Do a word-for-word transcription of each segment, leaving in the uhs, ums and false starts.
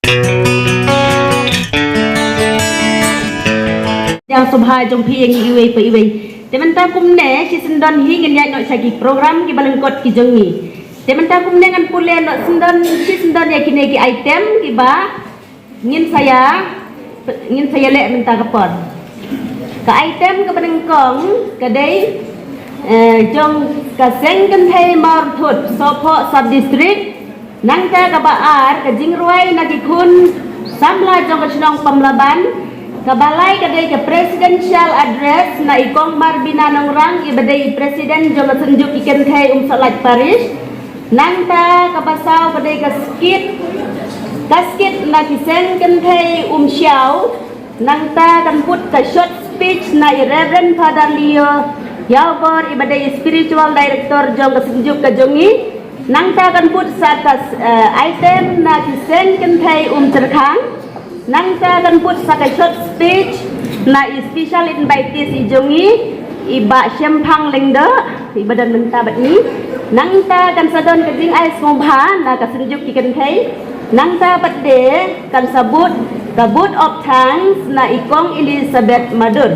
Ïa sngewbha jong phi ïa ngi iwei pa iwei. Te mynta kumne shi syndon hi ngin ïaid noh sha ki program kiba lyngkot ki jong ngi. Te mynta kumne ngan pule noh syndon shi syndon ïa kine ki item kiba ngin sa ïa, ngin sa ïaleh mynta ka por. Ka item kaba nyngkong ka dei, eh, jong ka Seng Kynthei Mawrynthoh Sohphoh Sub District. Nangta kaba ar ka jingrwai na ki khun samla jong ka shnong Pamlaban. Kaba lai ka dei ka presidential address na i Kong Marbina Nongrang iba dei i president jong ka Synjuk ki Kynthei Umsohlait Parish. Nangta kaba saw ka dei ka skit, ka skit na ki Seng Kynthei Umshiaw. Nangta kan put ka short speech na i Reverend Father Leo Ïawbor iba dei i spiritual director jong ka Synjuk ka jong ngi. Nangta kan put sa ka, eh, item na ki Seng Kynthei Umtyrkhang. Nangta kan put sa ka short speech na i special invitees i jong ngi, i Bah Shemphang Lyngdoh, iba don mynta bad ngi. Nangta kan sa don ka jingai sngewbha na ka Synjuk ki Kynthei. Nangta pat de kan sa bud ka vote of thanks na i Kong Elizabeth Madur.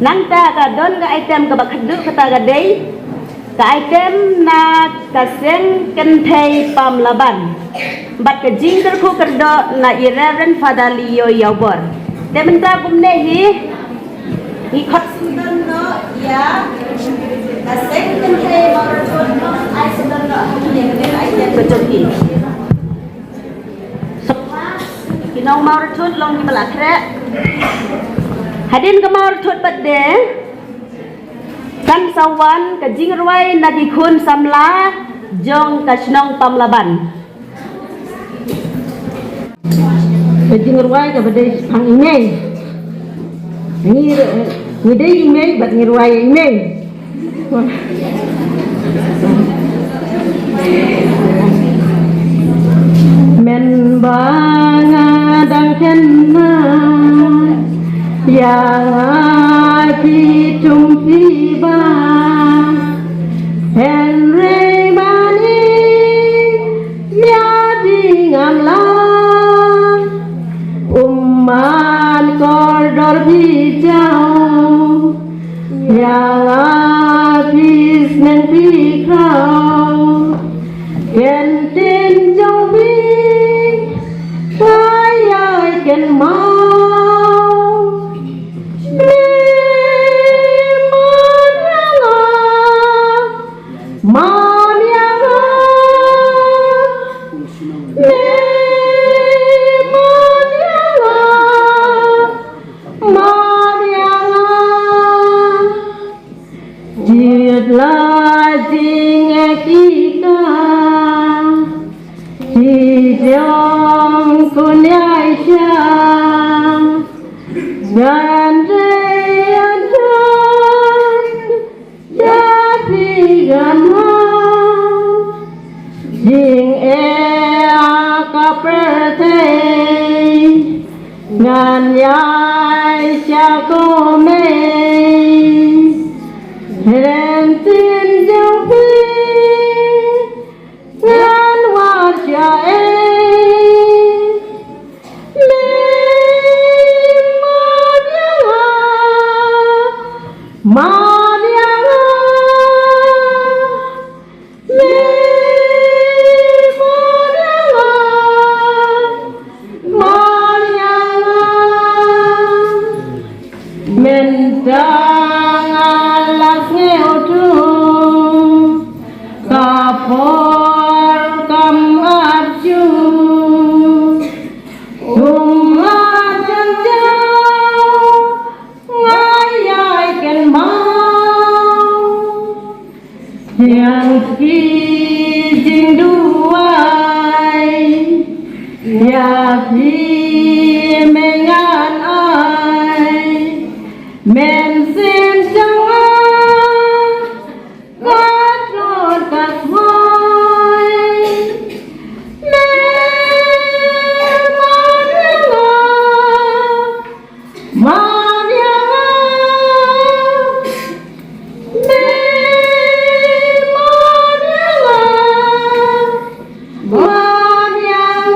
Nangta ka don ka item kaba khadduh kata ka dei ka item na ka Seng Kynthei Pamlaban bad ka jingkyrkhu kyrdoh na i Reverend Father Leo Ïawbor. Te mynta kumne hi ngi khot syndon noh ïa ka Seng Kynthei Mawrynthoh, ai syndon noh ha kine ki item ka jong ki. Ki nong Mawrynthoh long kiba la khreh. Hadien ka Mawrynthoh pat de kan sa wan ka jingrwai na ki khun samla jong ka shnong Pamlaban. Ka jingrwai kaba dei shaphang i mei. Ngi, ngi dei i mei bad ngi rwai i mei. Mynba nga dang khynnah ïa nga phi tum phi ba, hynrei mynta ïa phi ngan lah, um man kordor phi jaw. Ïa nga phi sneng phi khraw, ken tin jong phi ka ïai kynmaw. Me man ïa nga, man ïa nga, me man ïa nga. Mawriang, jied la jingeh ki ka, ki jong kynthei sha, ngan rei ïa ka pyrthei, ïa phi ka ma, jingeh ka pyrthei, ngan ïai sha kumne, ryntin jong phi, ngan wad sha ei. Me mawriang, mawriang, me mawriang, mawriang. Mynta nga la sngewthuh, ka por kam ap shuh. Um la jan jaw, nga ïai kynmaw. Ïa ki jingduwai, ïa phi me ngan ai, mynsiem jong nga ka tlot ka thngan. Me mawriang, mawriang, me mawriang, mawriang.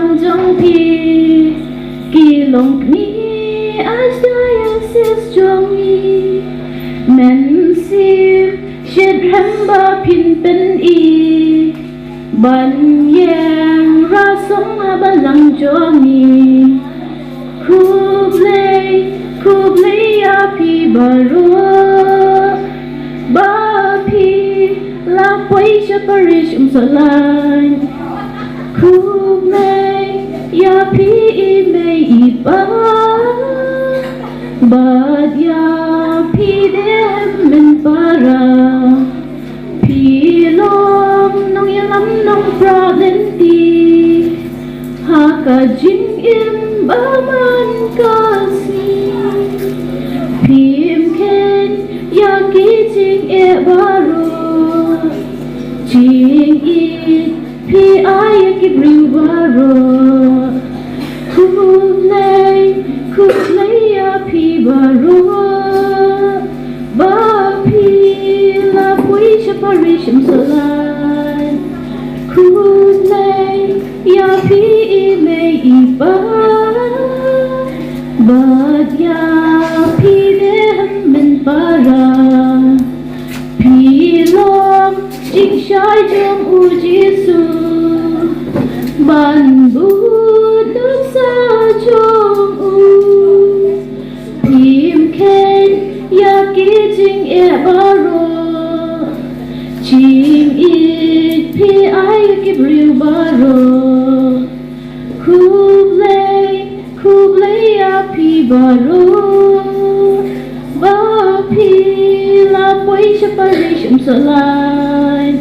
Jong phi ki long kmie archdiocese jong ngi, mynsiem shitrhem ba phin pyni ban ïeng rasong ha balang jong ngi. Khublei, khublei ïa phi baroh ba phi la poi sha parish Umsohlait. Khublei ïa phi i mei i pa bad ïa phi de hynmen para. Phi long nongïalam nongpra lynti ha ka jingim ba man ka sngi. Phim kheiñ ïa ki jingeh baroh, jingïeit phi ai ïa ki briew baroh. Khublei, khublei ïa phi baroh ba phi la poi sha parish Umsohlait. Khublei ïa phi i mei i pa bad ïa phi de hynmen para. Phi long jingshai jong u Jisu ban bud nuksa jong u. Phim kheiñ ïa ki jingeh baroh, jingïeit phi ai ïa ki briew baroh. Khublei, khublei ïa phi baroh ba phi la poi sha parish Umsohlait.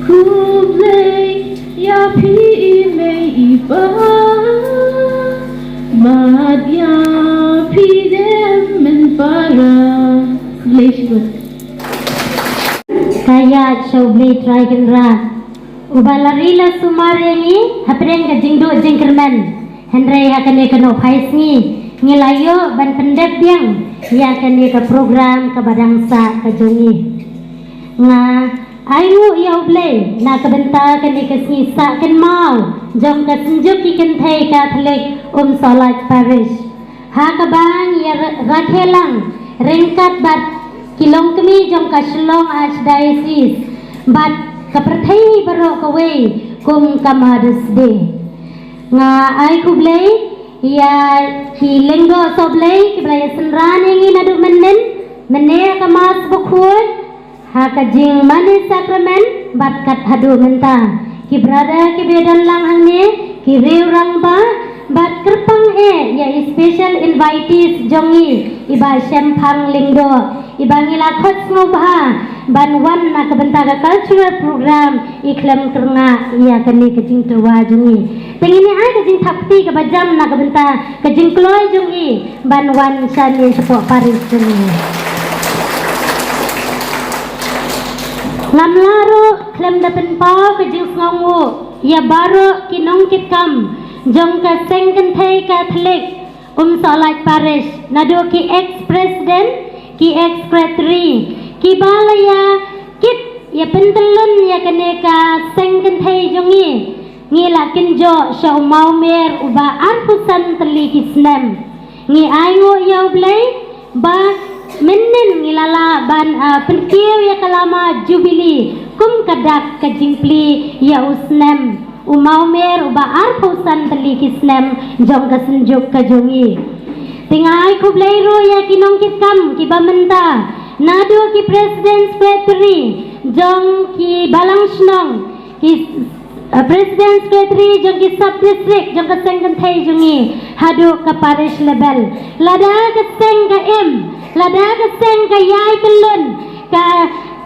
Khublei ïa phi i mei i pa bad ïa phi de hynmen para. Khublei shibun. Ka ïaid sha U Blei Trai Kynrad uba la ri la sumar ïa ngi hapdeng ka jingduh jingkyrmen. Hynrei ha kane ka nohphai sngi ngi la ïoh ban pyndep biang ïa kane ka program kaba dang sah ka jong ngi. Nga ai nguh ïa U Blei na ka bynta kane ka sngi sah kynmaw jong ka Synjuk ki Kynthei Katholik Umsohlait Parish, ha kaba ngi ïa ra-, rakhe lang ryngkat bad ki longkmie jong ka Shillong Archdiocese bad ka pyrthei baroh kawei kum ka Mother's Day. Nga ai khublei ïa ki lyngdoh sohblei kiba la ïa synran ïa ngi naduh mynnin, mynne ha ka Mass bakhuid, ha ka jingmane sakramen bad kat haduh mynta. Ki brother kiba ïadon lang hangne, ki riew rangbah, bad kyrpang eh ïa i special invitees jong ngi, i Bah Shemphang Lyngdoh, i ba ngi la khot sngewbha ban wan na ka bynta ka cultural program, i khlem kyrngah ïa kane ka jingtyrwa jong ngi. Te ngin ïa ai ka jingthap kti kaba jam na ka bynta ka jingkloi jong i ban wan shane shapoh parish jong ngi. Ngam lah ruh khlem da pynpaw ka jingsngewnguh ïa baroh ki nongkitkam jong ka Seng Kynthei Katholik Umsohlait Parish, naduh ki ex president, ki ex secretary, kiba la ïa kit ïa pyntyllun ïa kane ka Seng Kynthei jong ngi. Ngi la kynjoh sha u mawmer uba arphew san tylli ki snem. Ngi ai nguh ïa U Blei ba mynnin ngi la lah ban, ah, pynkiew ïa ka lama Jubilee kum ka dak ka jingplie ïa u snem u mawmer uba arphew san tylli ki snem jong ka Synjuk ka jong ngi. Te nga ai khublei ruh ïa ki nongkitkam kiba mynta, naduh ki president secretary jong ki balang shnong, ki, uh, president secretary jong ki sub district jong ka Seng Kynthei jong ngi, haduh ka parish level. Lada ka seng ka im, lada ka seng ka ïai kyllon, ka,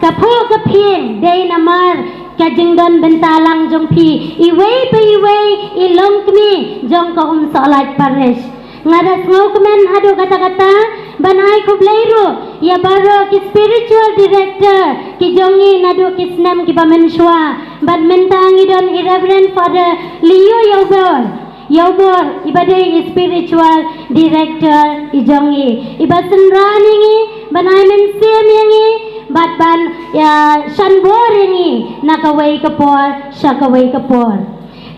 ka phuh ka phieng, dei namar ka jingdon bynta lang jong phi, iwei pa iwei i longkmie jong ka Umsohlait Parish. Nga da sngewkmen haduh katta katta ban ai khublei ruh ïa baroh ki spiritual director ki jong ngi naduh ki snem kiba mynshuwa, bad mynta ngi don i Reverend Father Leo Ïawbor, Ïawbor, iba dei i spiritual director i jong ngi, iba synran ïa ngi, ban ai mynsiem ïa ngi, bad ban ïa shanbor ïa ngi na kawei ka por sha kawei ka por.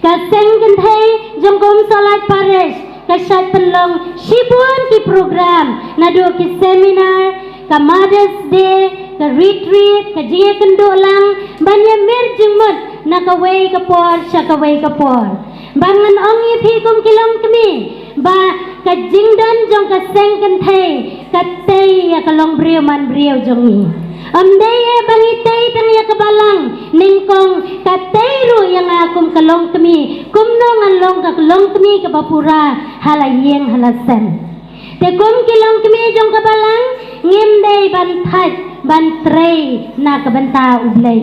Ka seng kynthei jong ka Umsohlait Parish ka shait pynlong shibun ki program, naduh ki seminar, ka Mother's Day, ka retreat, ka jingïakynduh lang ban ïamir jingmut na kawei ka por sha kawei ka por. Ba ngan ong ïa phi kum ki longkmie ba ka jingdon jong ka seng kynthei ka tei ïa ka longbriew manbriew jong ngi. Ym dei eh ba ngi tei tang ïa ka balang, nyngkong ka tei ruh ïa nga kum ka longkmie, kumno ngan long ka longkmie kaba pura ha la ïing ha la sem. Te kum ki longkmie jong ka balang, ngim dei ban thait ban trei na ka bynta U Blei.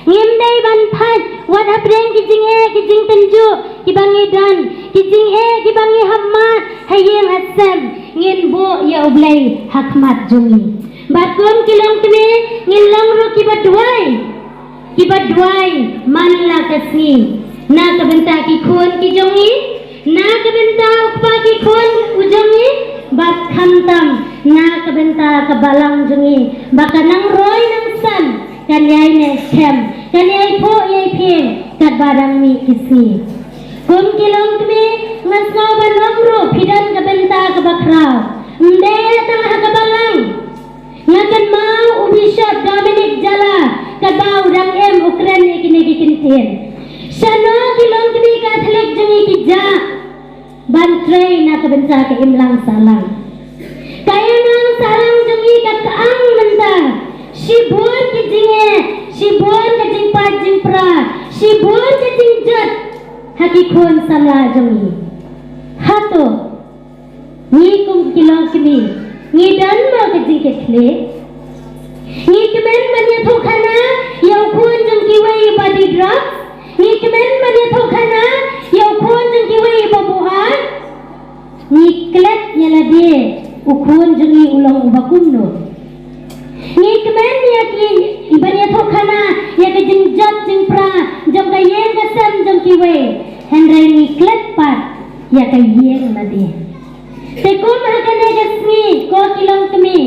Ngim dei ban thait wat hapdeng ki jingeh ki jingtynjuh kiba ngi don, ki jingeh kiba ngi hap mad ha ïing ha sem, ngin buh ïa U Blei ha khmat jong ngi. Bad kum ki longkmie ngin long ruh kiba duwai, kiba duwai man la ka sngi na ka bynta ki khun ki jong ngi, na ka bynta u kpa ki khun u jong ngi, bad khamtam na ka bynta ka balang jong ngi ba ka nang roi nang san kan ïai neh skhem, kan ïai phuh ïai phieng katba dang mih ki sngi. Kum ki longkmie nga sngew ban ong ruh phi don ka bynta kaba khraw. Ym dei tang ha ka balang. Nga kynmaw u Bishop Dominic Jala katba u dang im u kren ïa kine ki kyntien. Shano ki longkmie Katholik jong ngi ki jah ban trei na ka bynta ka imlang sahlang. Ka imlang sahlang jong ngi ka kyang mynta. Shibun ki jingeh, shibun ka jingpait jingpra, shibun ka jingjot ha ki khun samla jong ngi. Hato ngi kum ki longkmie ngi don mo ka jingkitkhlieh? Ngi kmen ban ïathuh khana ïa u khun jong kiwei uba die drugs? Ngi kmen ban ïathuh khana ïa u khun jong kiwei uba buaid? Ngi klet ïa lade u khun jong ngi u long uba kumno? Ngi kmen ïa ki, ban ïathuh khana ïa ka jingjot jingpra jong ka ïing ka sem jong kiwei, hynrei ngi klet pat ïa ka ïing lade. Te kum ha kane ka sngi ko ki longkmie,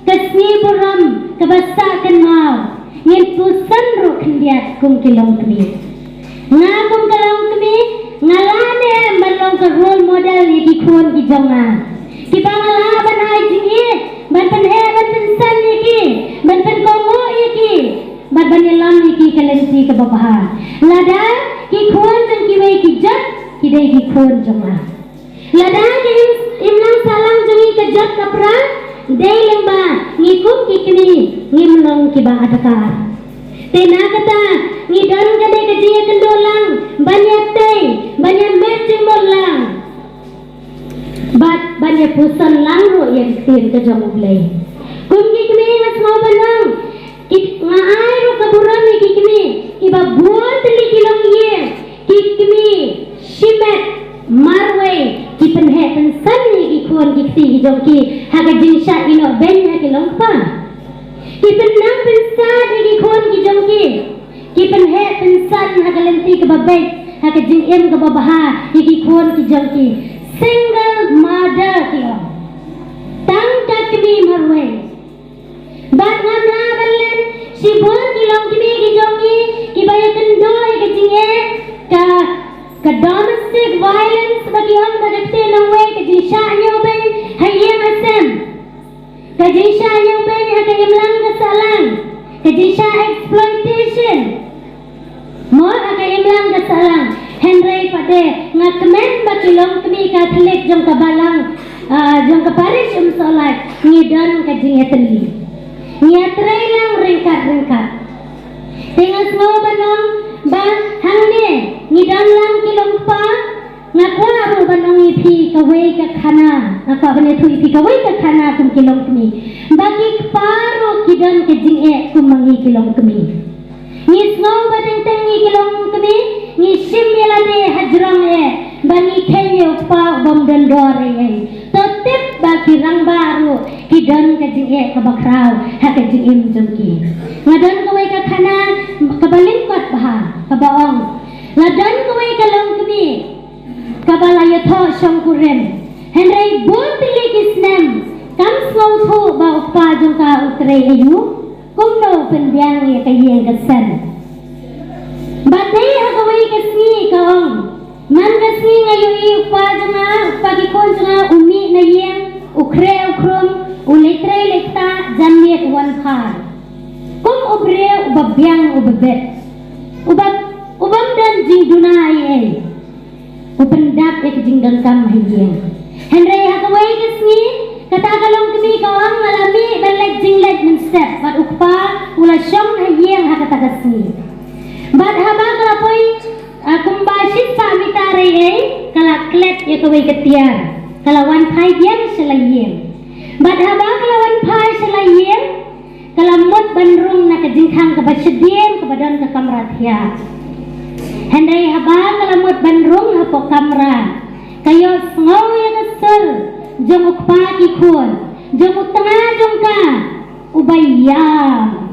ka sngi burom kaba sah kynmaw, ngin puson ruh khyndiat kum ki longkmie. Nga kum ka longkmie nga lah ne em ban long ka role model ïa ki khun ki jong nga, kiba nga lah ban ai jingïeit, ban pynheh ban pynsan ïa ki, ban pynkohnguh ïa ki, bad ban ïalam ïa ki ka lynti kaba bha. Lada ki khun jong kiwei ki jot, ki dei ki khun jong nga. Lada ka im, imlang sahlang jong ngi ka jot ka pra, dei lyngba ngi kum ki kmie ngim long kiba adkar. Te na kata ngi don kane ka jingïakynduh lang ban ïatei, ban ïamih jingmut lang, bad ban ïapuson lang ruh ïa ka ktien ka jong U Blei. Kum ki kmie nga sngew ban ong, ki, nga ai ruh ka burom ïa ki kmie kiba bun tylli ki longïing, ki kmie shimet marwei ki pynheh pynsan ïa ki khun ki kti ki jong ki ha ka jingshah ïehnoh beiñ ha ki longkpa. Ki pynnang pynsan ïa ki khun ki jong ki, ki pynheh pynsan ha ka lynti kaba beit ha ka jingim kaba bha ïa ki khun ki jong ki. Single mother ki ong. Tang ka kmie marwei. Bad ngam lah ban len shibun ki longkmie ki jong ngi kiba ïakynduh ïa ka jingeh, ka, ka domestic violence ba ki ong da ka ktien nongwei, ka jingshah ñiewbeiñ ha ïing ha sem, ka jingshah ñiewbeiñ ha ka imlang ka sahlang, ka jingshah exploitation mo ha ka imlang ka sahlang. Hynrei pat de nga kmen ba ki longkmie Katholik jong ka balang, ah, jong ka parish Umsohlait ngi don ka jingïatylli. Ngi ïatrei lang ryngkat ryngkat. Te nga sngew ban ong ba hangne ngi don lang ki longkpa. Nga kwah ruh ban ong ïa phi kawei ka khana, nga kwah ban ïathuh ïa phi kawei ka khana kum ki longkmie, ba ki kpa ruh ki don ka jingeh kum ma ngi ki longkmie. Ngi sngew ba teng teng ngi ki longkmie ngi shim ïa lade hajrong eh, ba ngi kheiñ ïa u kpa u bym don dor ei ei. To tip ba ki rangbah ruh ki don ka jingeh kaba khraw ha ka jingim jong ki. Nga don kawei ka khana kaba lyngkot bha kaba ong, la don kawei ka longkmie kaba la ïathoh shongkurim, hynrei bun tylli ki snem kam sngewthuh ba u kpa jong ka u trei aïu, kumno u pynbiang ïa ka ïing ka sem. Bad dei ha kawei ka sngi ka ong, Bad u bym, u bym don jingduna ei ei. U pyndap ïa ka jingdonkam ha ïing. Hynrei ha kawei ka sngi, kata ka longkmie ka ong, nga la mih ban leit jingleit mynstep, bad u kpa u la shong ha ïing ha kata ka sngi. Bad haba ka la poi, ah, kumba shi spah mitar ei ei, ka la klet ïa kawei ka tiar. Ka la wan phai biang sha la ïing. Bad haba ka la wan phai sha la ïing, ka la mut ban rung na ka jingkhang kaba shadien kaba don ka kamra thiah. Hynrei haba ka la mut ban rung hapoh kamra, ka ïohsngew ïa ka sur jong u kpa ki khun, jong u tnga jong ka, uba ïam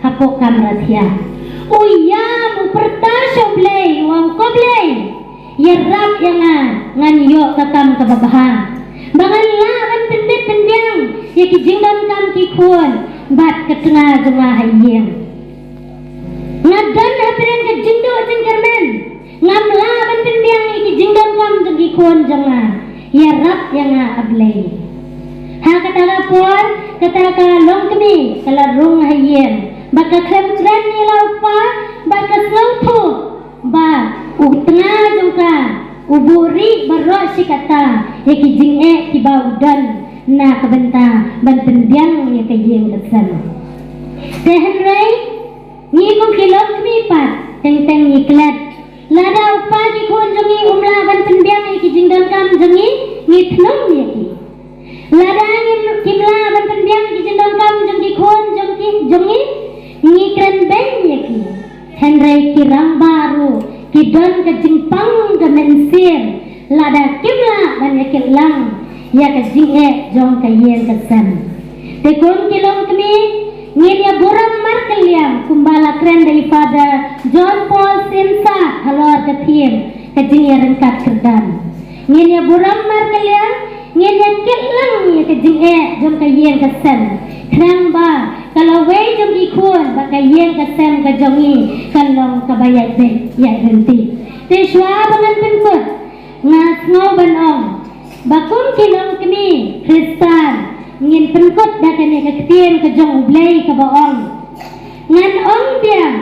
hapoh kamra thiah. U ïam, u pyrta sha U Blei, u ong, ko Blei, ïarap ïa nga, ngan ïoh ka kam kaba bha, ba ngan lah ban pynbit pynbiang ïa ki jingdonkam ki khun bad ka tnga jong nga ha ïing. Nga don hapdeng ka jingduh jingkyrmen, ngam lah ban pynbiang ïa ki jingdonkam jong ki khun jong nga. Ïarap ïa nga, A Blei. Ha kata ka por, kata ka longkmie ka la rung ha ïing, bad ka khlem kren ïa la u kpa, bad ka sngewthuh ba u tnga jong ka u buhrieh baroh shi katta ïa ki jingeh kiba u don na ka bynta ban pynbiang ïa ka ïing ka sem. Te hynrei ngi kum ki longkmie pat, teng teng ngi klet. Lada u kpa ki khun jong ngi um lah ban pynbiang ïa ki jingdonkam jong ngi, ngi thnum ïa ki. Lada ngim, kim lah ban pynbiang ki jingdonkam jong ki khun jong ki, jong ngi, ngi kren beiñ ïa ki. Hynrei ki rangbah ruh ki don ka jingpang ka mynsiem, lada kim lah ban ïakit lang ïa ka jingeh jong ka ïing ka sem. Te kum ki longkmie, ngin ïa burom markylliang kumba la kren da i Father John Paul Sensah halor ka theme ka jingïaryngkat kyrdan. Ngin ïa burom markylliang, ngin ïa kit lang ïa ka jingeh jong ka ïing ka sem. Khnang ba ka lawei jong ki khun bad ka ïing ka sem ka jong ngi kan long kaba ïaid beit ïaid ryntih. Te shuwa ba ngan pynkut, nga sngew ban ong ba kum ki longkmie Khristan, ngin pynkut da kane ka ktien ka jong U Blei kaba ong, ngan ong biang,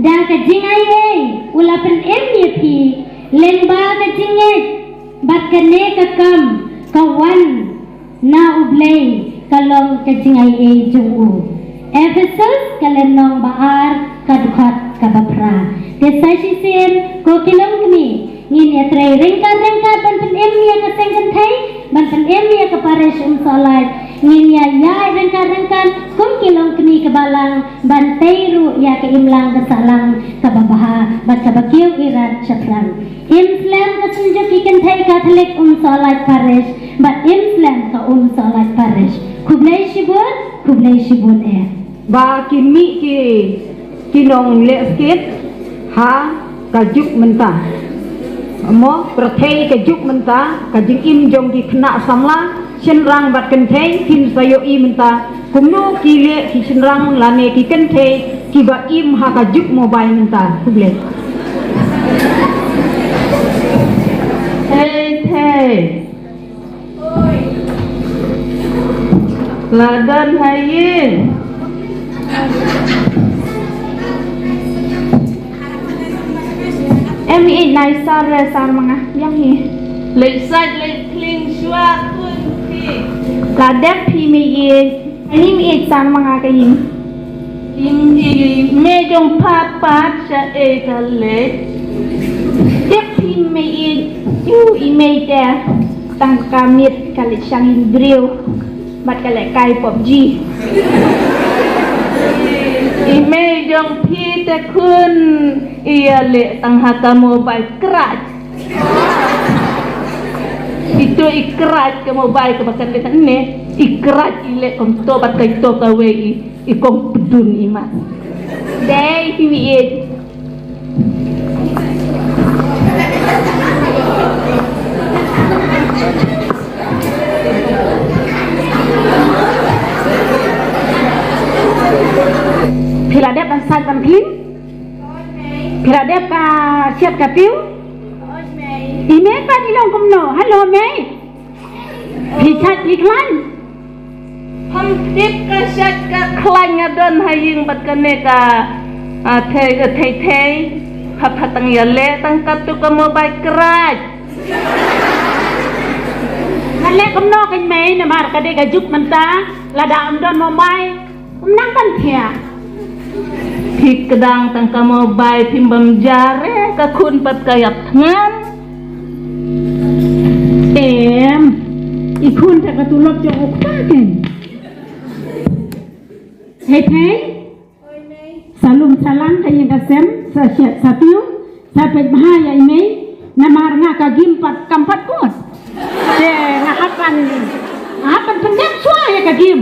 da ka jingai ei u la pynim ïa phi, lyngba ka jingngeit bad kane ka kam ka wan na U Blei ka long ka jingai ei jong u. Ephesus ka lynnong ba ar, ka dkhot kaba phra. Te sa shisien, ko ki longkmie, ngin ïatrei ryngkat ryngkat ban pynim ïa ka seng kynthei, ban pynim ïa ka parish Umsohlait. Ngin ïa ïaid ryngkat ryngkat kum ki longkmie ka balang ban tei ruh ïa ka imlang ka sahlang kaba bha bad kaba kiew irat shaphrang. Im slem ka Synjuk ki Kynthei Katholik Umsohlait Parish bad im slem ka Umsohlait Parish. Khublei shibun, khublei shibun eh. Ba kin mih ki, ki nongleh skit ha ka juk mynta. Mo, pyrthei ka juk mynta, ka jingim jong ki khynnah samla, shynrang bad kynthei, phin sa ïohi mynta kumno ki leh ki shynrang lane ki kynthei kiba im ha ka juk mobile mynta. Khublei. Thei, thei. La don ha ïing. Em, i nai sar re, sar manga. Biang hi. Leit sait leit khlieh shuwa khun phi. La dep phi mei ïeit. Ani mei ïeit, sar manga ka ïing. Ïing i mei jong pha pat sha ei ka leit. Dep phi mei ïeit. Ïu i mei te. Tang ka miet ka leit shang ïing briew. Bad ka leit kai PUBG. I mei jong phi te khun, ïa leh tang ha ka mobile, krach. Ito i krach ka mobile kaba kan leh ne. I krach i leh kumto bad kaito kawei i, i kong pdun i mat. Dei phi mei ïeit. Phi la dep ban sait ban khlieh? Phi la dep ka siat ka tiew? I mei pat i long kumno? Hello mei. Phi sait phi khlaiñ? Pham tip ka sait ka khlaiñ nga don ha ïing bad kane ka, A thei, a thei thei. Hap ha tang ïaleh tang katto ka mobile krat. Nga leh kumno kein mei, namar ka dei ka juk mynta, lada ym don mobile, ym nang ban thiah. Phi kdang tang ka mobile phim bam jar, eh, ka khun pat ka ïap thngan. Em, i khun ta ka tulop jong u kpa kein. Hei thei. Sa lum sa lang ka ïing ka sem, sa siat sa tiew, sa peit bha ïa i mei, namar nga ka gim pat kam pat kut. Te nga hap ban, nga hap ban pyndep shuwa ïa ka gim.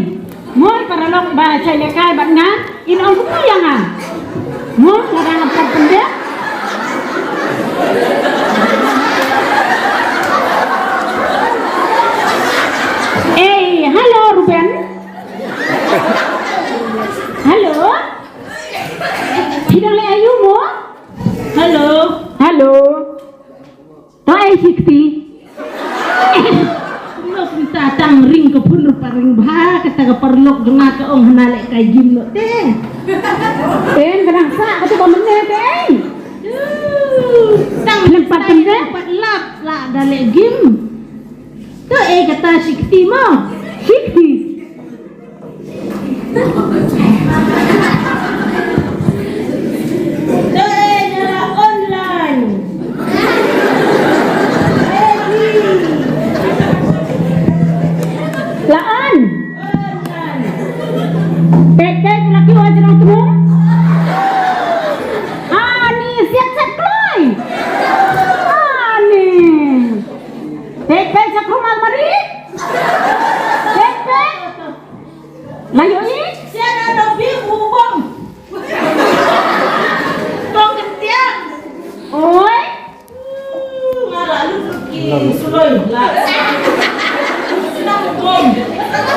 Mo, paralok ba shait lehkai bad nga, in ong kumno ïa nga. Mo, nga dang hap ban pyndep. Eh, hello Ruben. Hello. Phi dang leh aïu mo? Hello. Hello. To ai shikti. Kumno kumta tang ring ka phone ruh pat ring bha, kata ka paralok jong nga ka ong hana lehkai gim noh te. Em, ka dang sah kata ba mynne te. Tang lem pat lap, pat lap la da leh gim. To eh kata shikti mo. Shikti. Online. La on. Online. Pek pek laki wa jrong tu. Ani siap siap kloi. Ani. Pek pek sa khum almari. Pek pek. Lah ïohi? Sian ano bim u bom. Tong kentiang. Oi. Nga la lut ki suloi la. Sian u bom.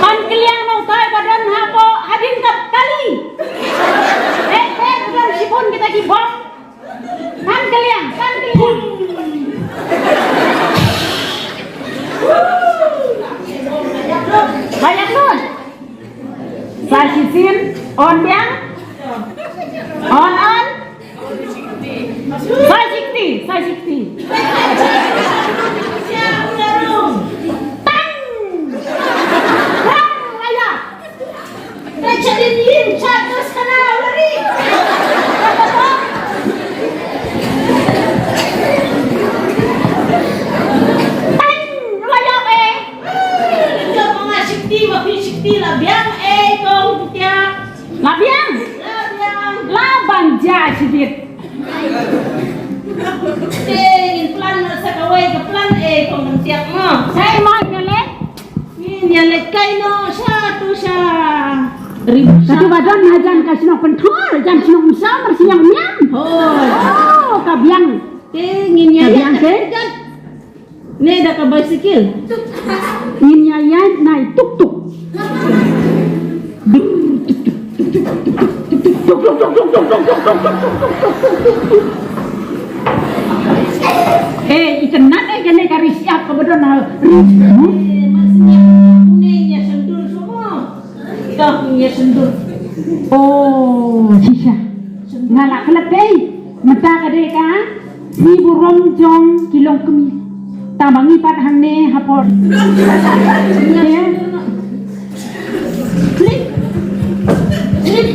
Pan kiliang nongtai ba don hapoh hadien ka kali. Eh, eh, don shibun kita ki bom. Kan kaliang, kan kaliang. Banyak nun. Sa shisien, on biang. On, on. Sa shikti, sa shikti. Tang! Tang! Ayah! Te chadin yin cha to sana lari. Tang! Raya be. Ito mga shikti, mga shikti, labiang, eh, kong tia. Labiang? Labiang. Laban ja shibit. Te ngin plan na sa kawai ka plan, eh, kong tia mo. Sai ma ngale. Ngin ïa leit kai noh sha tu sha. Rim sha. Katu ba don hajan ka shnong Pynthor, jan shnong Umsaw, mar shnong Miam. Hoi. Oh, ka biang. Te ngin ïa leit kai. Ne da ka bicycle. Ngin ïa ïa nai tuk tuk. Eh, itynnad eh kane ka ri siap ka ba don ha ri. Eh, mas siap ne ïa shandur semua. Ka ïa shandur. Oh, shisha. Nga la klet dei. Mynta ka dei ka sngi burom jong ki longkmie. Tang ba ngi pat hangne ha por. Flip. Flip.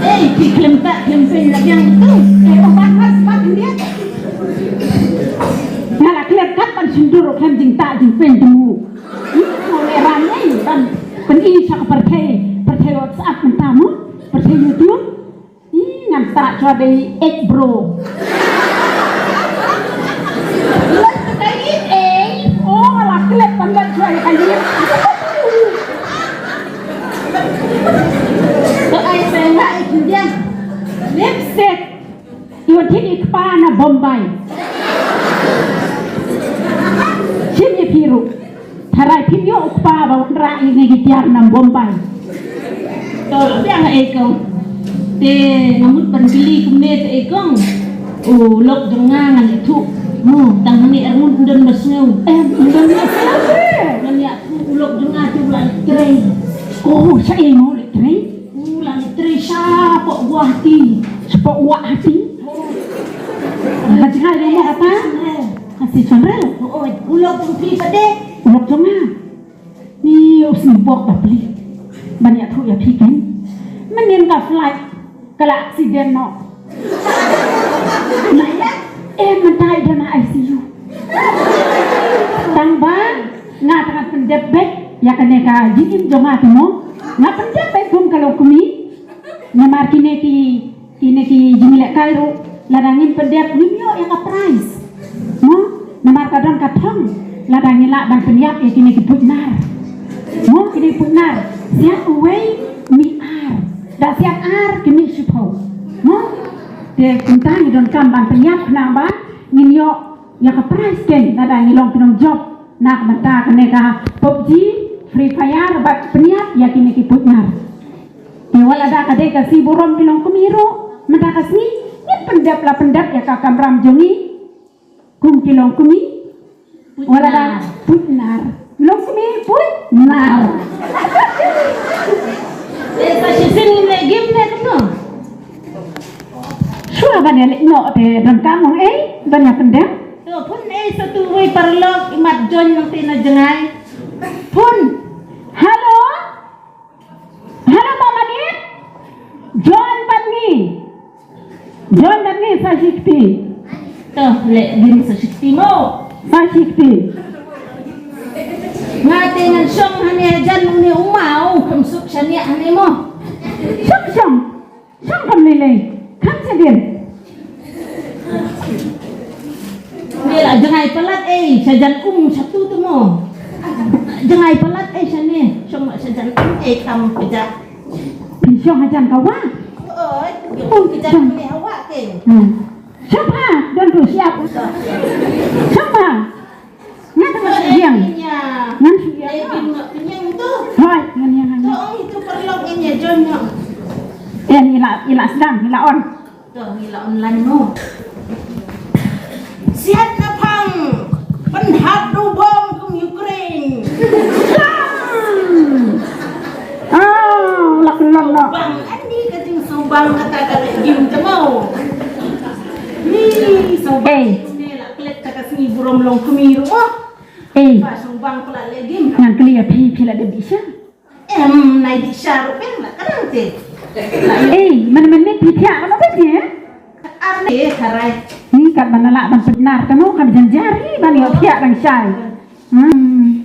Ei, ki khlem ta, khlem pyn la biang tu. Ei, oh, bat, bat, bat, dia. Nga la klet kat ban shindur, khlem jingta jingpyn tu. Ito le ran ei ban pyni sha ka pyrthei, pyrthei WhatsApp mynta mo, pyrthei YouTube. Ih, ngan start shuwa dei ek bro. Ei, ei, oh, la klet ban ban shuwa ïa ka lip. To ai sa nga ek dia. Lipstick. Ïa u thied i kpa na Bombay. Shim ïa phi ruh. Tharai phim ïoh u kpa ba wanrah ïa ngi ki tiar na Bombay. To biang ei kong. Te nga mut ban kylli kumne te ei kong. U lok jong nga ngan ithuh. Mo, tang hangne arngut don ba sngew. Eh, don ba sngew. Ngan ïa u lok jong nga tu la leit trei. Oh, shaei mo leit trei? U la leit trei shapoh Guwahati. Shapoh Guwahati? Oh. Ka jngai mo kata? Ka shisien re. Oh, u lok jong phi pat de? U lok jong nga. Ni u sngewbok bapli. Ban ïathuh ïa phi kan. Mynnin ka flight ka la accident noh. Eh, mynta i don ha I C U. Tang ba nga tang pyndep beit ïa kane ka jingim jong nga te mo. Nga pyndep beit kum ka longkmie. Namar kine ki, kine ki jingïalehkai ruh lada ngim pyndep ngim ïoh ïa ka prize. Mo, namar ka don ka thong lada ngi lah ban pynïap ïa kine ki puitnar. Mo, kine ki puitnar. Siat uwei mih ar. Da siat ar ki mih shiphew. Mo, te kumta ngi donkam ban pynïap khnang ba ngin ïoh ïa ka prize ken lada ngi long ki nongjop na ka bynta kane ka PUBG, Free Fire bad pynïap ïa kine ki puitnar. Te wat la da ka dei ka sngi burom ki longkmie ruh mynta ka sngi ngin pyndep la pyndep ïa ka kamram jong ngi. Kum ki longkmie wat la da puitnar. Longkmie puitnar. Eh, sa shisien ngin leh game ne kumno? Shuwa ban ïa leh noh te donkam ong ei ban ïa pyndep. To phone ei sa tu wei paralok imat join nangta na jngai. Phone. Hello. Hello, Mama Nit. Join bad ngi. Join bad ngi sa shikti. To leh game sa shikti mo. Sa shikti. Nga te ngan shong hangne hajan une u maw kham suk shaniah hangne mo. Shong shong. Shong kam lei lei. Kham shadien. Ngi la jngai palat ei shajan um shatu tu mo. Jngai palat ei shane. Shong ma shajan um ei kam pejak. Phi shong hajan ka wah. Oi, um pejak ne hawa ke. Hmm. Shong ha, don tu siap. Shong ha. Nga tang shu ïeng. Ngan shu ïeng. Hoi, ngan ïeng, ngan ïeng. Eh, ila, ila sdang, ila on. To, ila on lan no. Siat na phang. Pynhap du bom kum Ukraine. Ah, lak lan no. Bang ani ka jingsngewbang kata ka leh game te mo. Ni sngewbang. Eh. Ni la klet ta ka sngi burom longkmie ruh mo. Eh. Ba sngewbang pla leh game. Ngan kylli ïa phi, phi la dep dih sha? Em, nai dih sha ruh phi la ka dang te. Eh, man man me phi thiah ka no ba phi eh? Ar ne tharai. Ni kat ban la ban pynnar ka no kam jan jari ban ïoh thiah dang shai. Hmm.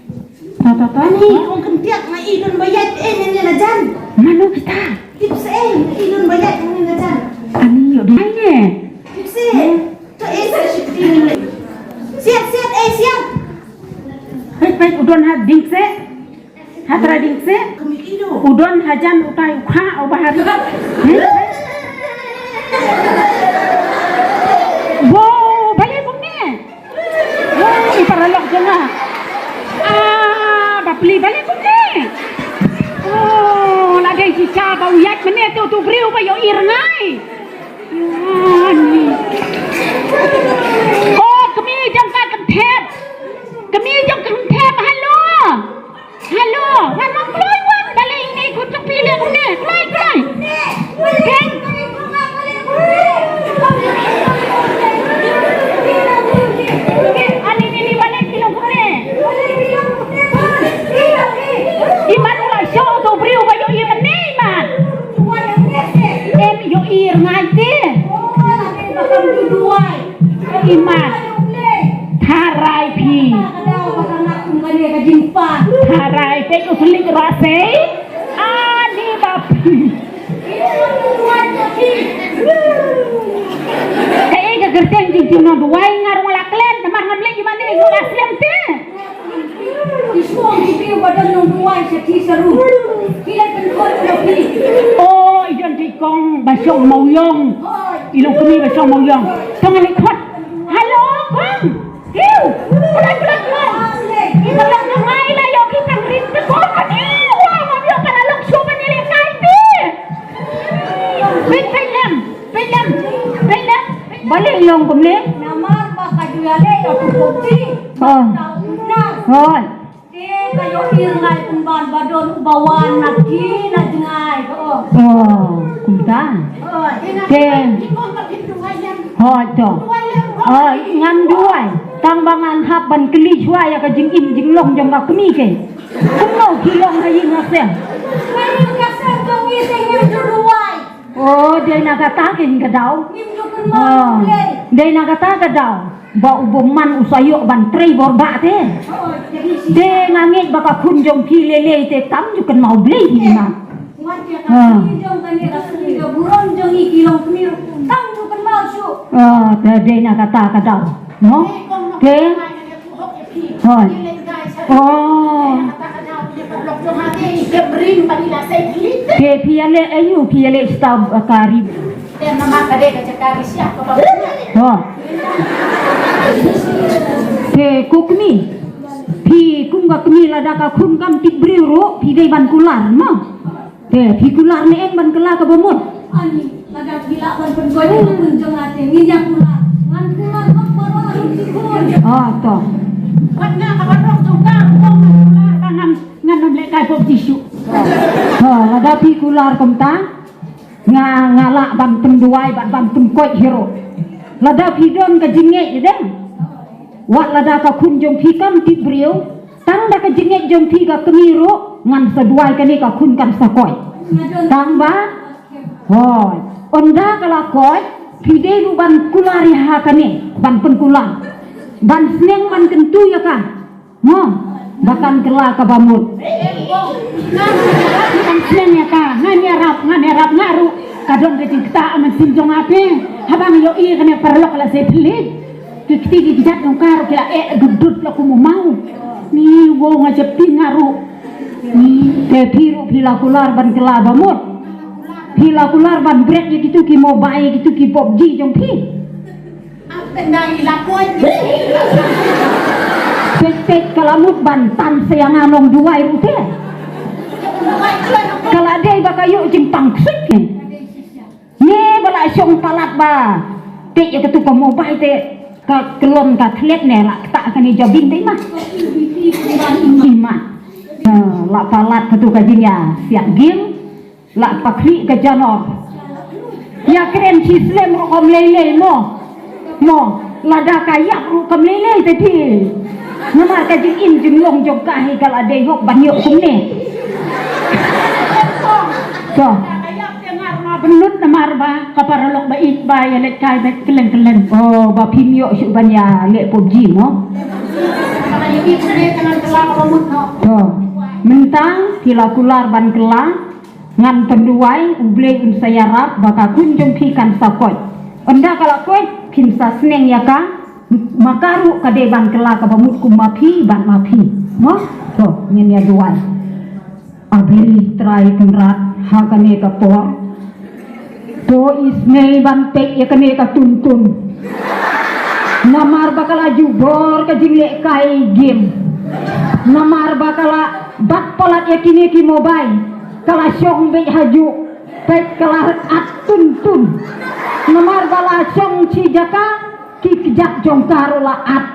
To, to, to. Ani, ong kyntiak nga i don ba ïaid eh ne ne la jan. Mano kita? Tip se eh, nga i don ba ïaid ne ne la jan. Ani, yo di. Ai ne. Tip se. To eh sa shit ti ne. Siat, siat, eh siat. Peit, peit, u don ha ding se. Ha tra ding se. Kami i do. U don hajan utai u kha u bahari. Hmm? Wo, bale kumne. Oh, i paralok jong nga. Ah, bapli bale kumne. Oh, la dei shisha ba u ïaid mynne te utu u briew ba ïohi rngai. Ïa ni. Oh, kmie jong ka kynthep. Kmie jong ka kynthep, hello. Hello, wan wan kloi wan, balei ine kut jong phi leh kumne, kloi kloi. Peit. Ani ni ni balei phi long kumne. Iman u la shoh uto u briew ba ïohi mynne iman. Em ïohi rngai te. Iman. Tharai phi. Tharai phi u slik rasei. Ani bap. Kaei ka kyrteng jong u nongduwai nga ruh la klet namar ngam leit ïa mane ïa la slem te. Oh, i don te i kong ba shong Mawiong. I long kmie ba shong Mawiong. Tang ale khot. Hello, kong. Hiu. Khlot, khlot, khlot. I paralok jong nga i la ïoh ki tang rit te kong. Ani, wa, ngam ïoh paralok shuh ban ïalehkai te. Peit, peit lem. Peit lem. Peit lem. Balei long kumne? Namar ba ka ju ïaleh Ti. Oh. Hoi. Te ka ïohi ngai kumban ba don uba wan na ki na jngai ka ong. Oh, kumta. Hoi. Te. Hoi to. Oh, ngan duwai. Tang ba ngan hap ban kylli shuwa ïa ka jingim jinglong jong ka kmie ke. Kumno ki long ha ïing ha sem. Ka ïing ka sem jong ngi te ngim ju duwai. Oh, dei na kata ka ïing ka daw. Ngim ju kynmaw. Oh, dei na kata ka daw. Ba u bymman u sa ïoh ban trei bor ba te. Te nga ngeit ba ka khun jong phi lei lei te kam ju kynmaw Blei hi ma. Ha. Ah, te dei na kata ka daw. No? Te. Hoi. Oh. Te phi ïaleh aïu, phi ïaleh stab kari. Te namar ka dei ka jaka ri siap ka ba. Ho. Te ko kmie. Phi kum ka kmie lada ka khun kam tip briew ruh phi dei ban kular mo. Te phi kular ne em ban kylla kaba mut. Ani, lada phi lah ban pynkoit ka khun jong nga te ngin ïa kular. Ngan kular hok baroh arung ki khun. Ah, to. Wat nga ka baroh jong ka, kong ngan kular ba ngan, ngan ym leh kai pop Jisu. Ha, lada phi kular kumta. Nga, nga lah ban pynduwai bad ban pynkoit hi ruh. Lada phi don ka jingngeit ïa dang. Wat lada ka khun jong phi kam tip briew. Tang da ka jingngeit jong phi ka kmie ruh ngan sa duwai kane ka khun kan sa koit. Tang ba. Hoi. Ynda ka la koit phi dei ruh ban kular ïa ha kane ban pynkular. Ban sneng ban kyntu ïa ka. Mo, ba kan kylla kaba mut. Kan sneng ïa ka, ngan ïarap, ngan ïarap nga ruh. Ka don ka jingktah mynsiem jong nga te. Haba nga ïohi kane paralok la sei thylliej. Ki kti ki kjat jong ka ruh ki la eh dut dut la kum u maw. Ni wo nga jepti nga ruh. Ni te phi ruh phi la kular ban kylla ba mut. Phi la kular ban bret ïa kitu ki mobile kitu ki PUBG jong phi. Peit peit ka la mut ban tan sa ïa nga nongduwai ruh te. Ka la dei ba ka ïoh jingpang ksuid ne. Ngi ba la shong palat ba. Peit ïa katu ka mobile te ka kyllon ka thlet ne la kata kane jabieng te ma. Ima. La palat katu ka jingïasiat game. La pakhri ka janor. Ïa kren shi slem ruh kam lei lei mo. Mo, lada ka ïap ruh kam lei lei te phi. Namar ka jingim jinglong jong ka hi ka la dei hok ban ïoh kumne. To. Bynnud namar ba ka paralok ba ïeit ba ïa leit kai beit kylleng kylleng. Oh, ba phim ïoh shuh ban ïa leh PUBG mo. To. Mynta phi la kular ban kylla. Ngan pynduwai, U Blei un sa ïarap ba ka khun jong phi kan sa koit. Ynda ka la koit, phin sa sneng ïa ka, ma ka ruh ka dei ban kylla kaba mut kum ma phi bad ma phi. Mo? To, ngin ïa duwai. A Blei Trai Kynrad, ha kane ka por. To isynei ban peit ïa kane ka tuntun. Namar ba ka la jubor ka jingleh kai game. Namar ba ka la bat palat ïa kine ki mobile. Ka la shong beit ha juh, peit ka la at tuntun. Namar ba la shong shi jaka, ki kjat jong ka ruh la at.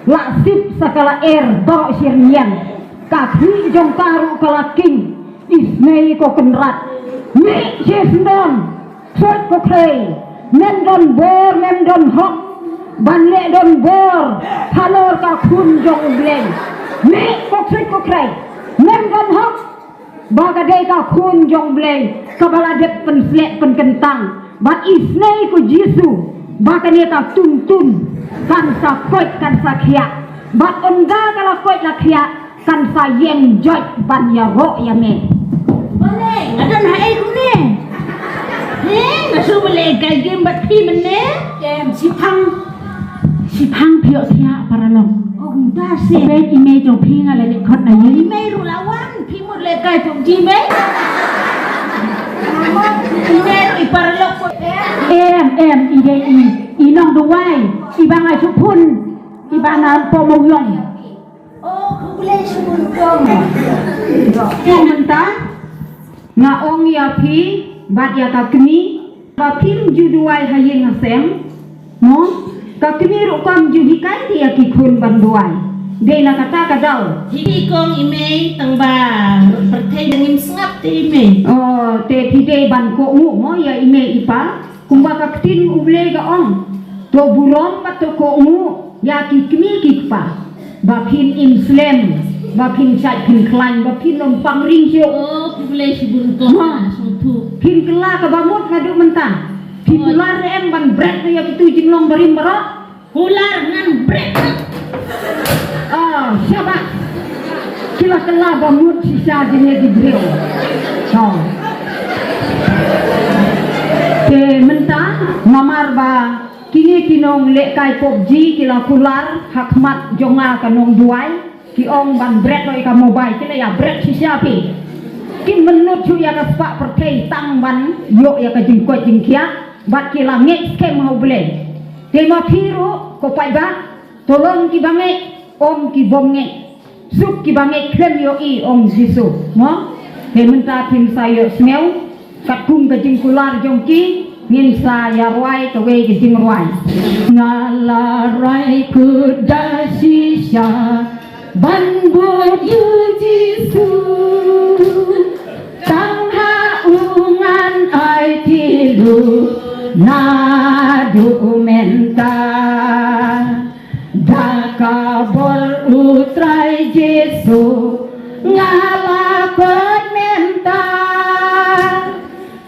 La sip sa ka la er, baroh shi rynïeng. Ka khlieh jong ka ruh ka la king, isynei ko Kynrad. Mih shi syndon, ksuid ko khrei. Mem don bor, mem don hok. Ban leh don bor, halor ka khun jong U Blei. Mih ko ksuid ko khrei. Mem don hok. Ba ka dei ka khun jong U Blei, kaba la dep pynsleh pynkyntang. Bad isynei ko Jisu, ba kane ka tuntun, kan sa koit kan sa khiah. Bad ynda ka la koit la khiah, kan sa ïeng joit ban ïaroh ïa me. Balei, nga don ha ei kumne. He, nga shu balei kai game bad phi mynne. Em, shiphang. Shiphang phi ïoh siah paralok. Oh, kumta se. Peit i mei jong phi nga la leh khot na ïing. I mei ruh la wan, phi mut leh kai PUBG mei. I mei ruh i paralok. Em, em, i dei i, i nongduwai, i ba nga shu phone, i ba nga po mo yong. Oh, khublei shibun kong. Te mynta nga ong ïa phi bad ïa ka kmie ba phim ju duwai ha ïing ha sem. Mo? Ka kmie rukom ju hikai te ïa ki khun ban duwai. Dei na kata ka daw. Hi kong i mei tang ba pyrthei dang im sngap te i mei. Oh, te phi dei ban kohnguh mo ïa i mei i pa. Kumba ka ktien U Blei ka ong. To burom bad to kohnguh ïa ki kmie ki kpa. Ba phin im slem, ba phin shait phin khlaiñ, ba phin ym pang ring shuh. Oh, U Blei shibun kong. Ha. Sngewthuh. Phin kylla kaba mut naduh mynta. Phi kular em ban bret ïa kitu jinglong barim baroh. Kular ngan bret. Ah, syabas. Ki la kylla ba mut shisha jingïa ki briew. To. Te mynta namar ba kine ki nonglehkai PUBG ki la kular ha khmat jong nga ka nongduwai. Ki ong ban bret noh ïa ka mobile, ki la ïa bret shisha phi. Kim mynnud shuh ïa ka spah pyrthei tang ban ïoh ïa ka jingkoit jingkhiah, bad ki la ngeit skhem ha U Blei. Te ma phi ruh, ko paidbah, to long kiba ngeit, ym kibym ngeit. Suk kiba ngeit khlem ïohi, ong Jisu. Mo? Te mynta phim sa ïohsngew. Katkum ka jingkular jong ki, ngin sa ïa rwai kawei ka jingrwai. Nga la rwai khuda shisha ban bud ïa u Jisu. Tang ha u ngan aiti lut naduh mynta. Da ka bor u Trai Jisu nga la koit mynta.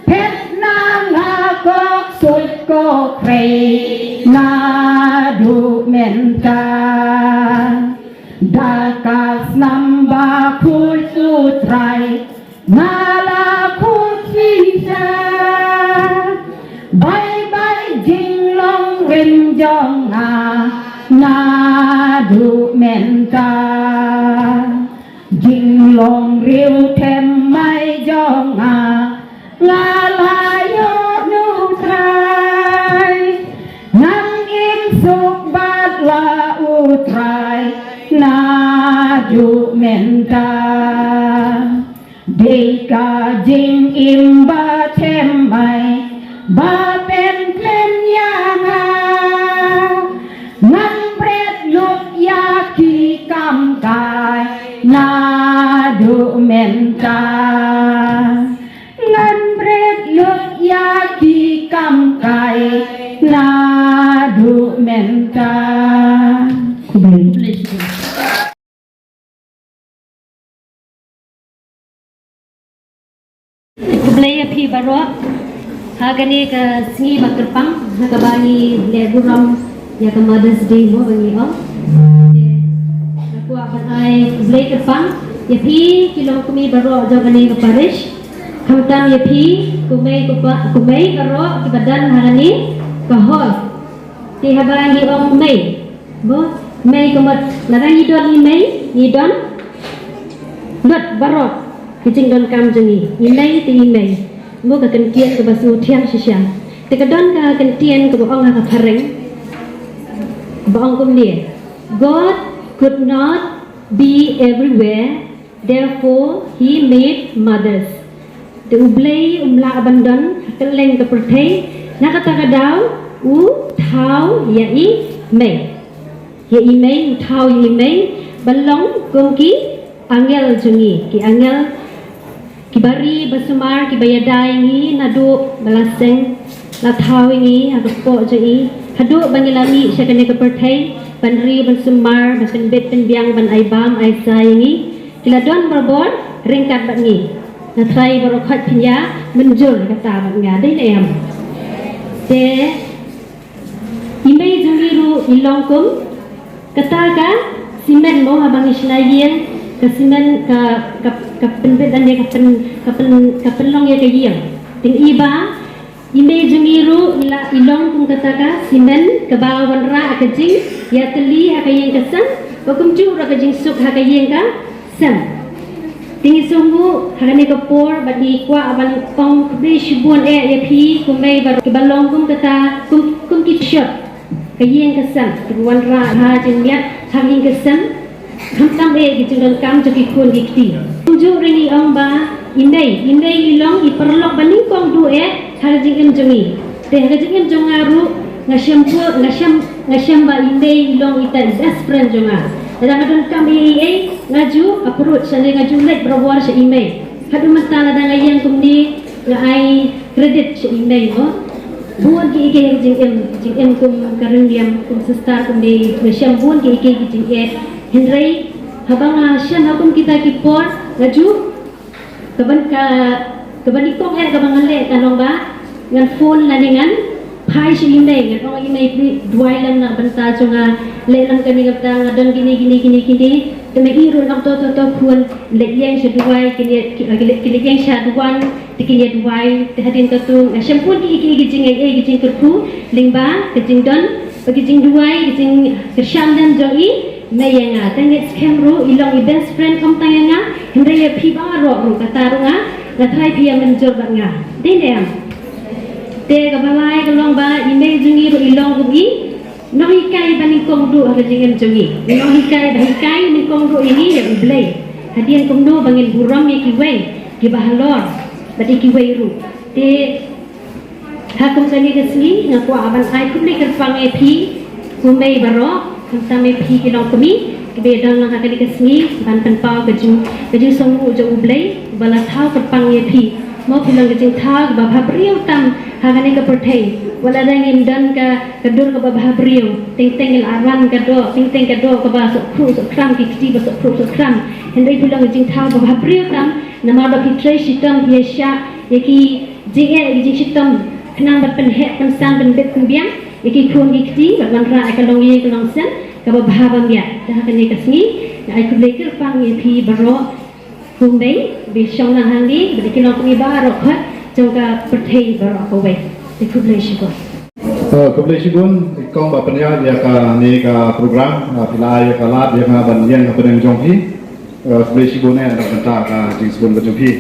Phet na nga ko ksuid ko khrei naduh mynta. Da ka snam bakhuid u Trai nga la khuid shisha. Bye bye jinglong rim jong nga naduh mynta. Jinglong riewthymmai jong nga, nga la ïoh na u Trai. Ngan im suk bad la u Trai naduh mynta. Dei ka jingim bathymmai ba pynkhlaiñ ïa nga. Ngan bret lut ïa ki kam kai naduh mynta. Ngan bret lut ïa ki kam kai naduh mynta. Khublei. Khublei ïa phi baroh. Ha kane ka sngi ba kyrpang, ha kaba ngi leh burom ïa ka Mother's Day mo ba ngi ong. Te nga kwah ban ai khublei kyrpang ïa phi ki longkmie baroh jong kane ka parish. Khamtam ïa phi kumei kumpa, kumei baroh kiba don ha kane ka hall. Te haba ngi ong mei, mo, mei ka mut, lada ngi don i mei, ngi don lut baroh ki jingdonkam jong ngi. I mei te i mei. Mo, ka kyntien kaba sngewthiang shisha. Te ka don ka kyntien kaba ong ha ka phareng, kaba ong kumne: God could not be everywhere, therefore he made mothers. Te U Blei um lah ban don ha kylleng ka pyrthei, na kata ka daw u thaw ïa i mei. Ïa i mei, u thaw ïa i mei ban long kum ki angel jong ngi, ki angel kiba ri ba sumar, kiba ïada ïa ngi naduh ba la seng, la thaw ïa ngi ha ka kpoh jong i, haduh ba ngi la mih sha kane ka pyrthei, ban ri ban sumar, ban pynbit pynbiang, ban ai bam ai sai ïa ngi. Ki la don barabor ryngkat bad ngi. Nga trai baroh khoit pynïa mynjur kata bad nga, dei ne em? Te i mei jong ngi ruh i long kum kata ka simen mo, haba ngi shna ïing, ka simen ka, ka, ka pynbit lane ka pyn, ka pyn, ka pynlong ïa ka ïing. Te i ba i mei jong ngi ruh i la, i long kum kata ka simen kaba wanrah ka jingïatylli ha ka ïing ka sem, ba kumjuh ruh ka jingsuk ha ka ïing ka sem. Te ngi sngewnguh ha kane ka por bad ngi kwah ban ong khublei shibun eh ïa phi kumei baroh kiba long kum kata, kum, kum ki shot ka ïing ka sem, kiba wanrah ha jingmiat ha ka ïing ka sem. Khamtam eh ki jingdonkam jong ki khun ki kti. Kumjuh ruh ngi ong ba i mei, i mei i long i paralok ba nyngkong duh eh ha ka jingim jong ngi. Te ha ka jingim jong nga ruh, Nga shem pur, nga shem, nga shem ba i mei i long ita i best friend jong nga. Lada nga donkam ei ei ei, nga ju approach, lane nga ju leit barabor sha i mei. Haduh mynta lada nga ïeng kumne, nga ai credit sha i mei mo. Bun ki ei ki jingim, jingim kum ka rynïeng, kum sister, kum dei, nga shem bun ki ei ki jingeh. Hynrei haba nga shem ha kum kita ki por, nga ju Kaban ka, kaban i kong eh kaban ngan leh ka long ba ngan phone lane ngan phai sha i mei, ngan ong i mei, pli duwai lang na bynta jong nga, leh lang kane ka bynta, nga don kine kine kine kine. Te mei i ruh ngan to to to khun, leit ïeng sha duwai, kine ki, ki leit, ki leit ïeng sha duwai, te kine duwai. Te hadien katu nga shem pun ki ki ki jingaiei, ki jingkyrkhu lyngba ka jingdon bad ki jingduwai, ki jingkyrshan lem jong i mei ïa nga. Te ngeit skhem ruh i long i best friend ym tang ïa nga, hynrei ïa phi baroh ruh, kata ruh nga, nga tharai phi ïa mynjur bad nga. Dei ne em? Te kaba lai ka long ba i mei jong i ruh i long kum i nonghikai ba nyngkong duh ha ka jingim jong i. I nonghikai ba hikai nyngkong duh ïa ngi ïa U Blei, hadien kumno ba ngin burom ïa kiwei kiba halor bad ïa kiwei ruh. Te ha kum kane ka sngi nga kwah ban ai khublei kyrpang ïa phi, kumei baroh, khamtam ïa phi ki longkmie kiba ïa don lang ha kane ka sngi ban pynpaw ka jing, ka jingsngewnguh jong U Blei ba la thaw kyrpang ïa phi. Mo, phi long ka jingthaw kaba bhabriew tam ha kane ka pyrthei. Wat la dang ngim don ka, ka dur kaba bhabriew, teng teng la wan ka doh, teng teng ka doh kaba suk khruh suk khram, ki kti ba suk khruh suk khram. Hynrei phi long ka jingthaw kaba bhabriew tam namar ba phi trei shitom, phi ïa shah ïa ki jingeh, ïa ki jingshitom, khnang ban pynheh pynsang pynbit pynbiang ïa ki khun ki kti bad wanrah ïa ka longïing ka longsem kaba bha ba miat. Te ha kane ka sngi nga ai khublei kyrpang ïa phi baroh, kumei ba shong lang hangne bad ïa ki longkmie baroh khoit jong ka pyrthei baroh kawei. Te khublei shibun. Eh, khublei shibun i kong ba pynïaid ïa kane ka program, eh, phi la ai ïa ka lad ïa nga ban ïeng ha pdeng jong phi. Eh, khublei shibun eh na ka bynta ka jingsbun ka jong phi.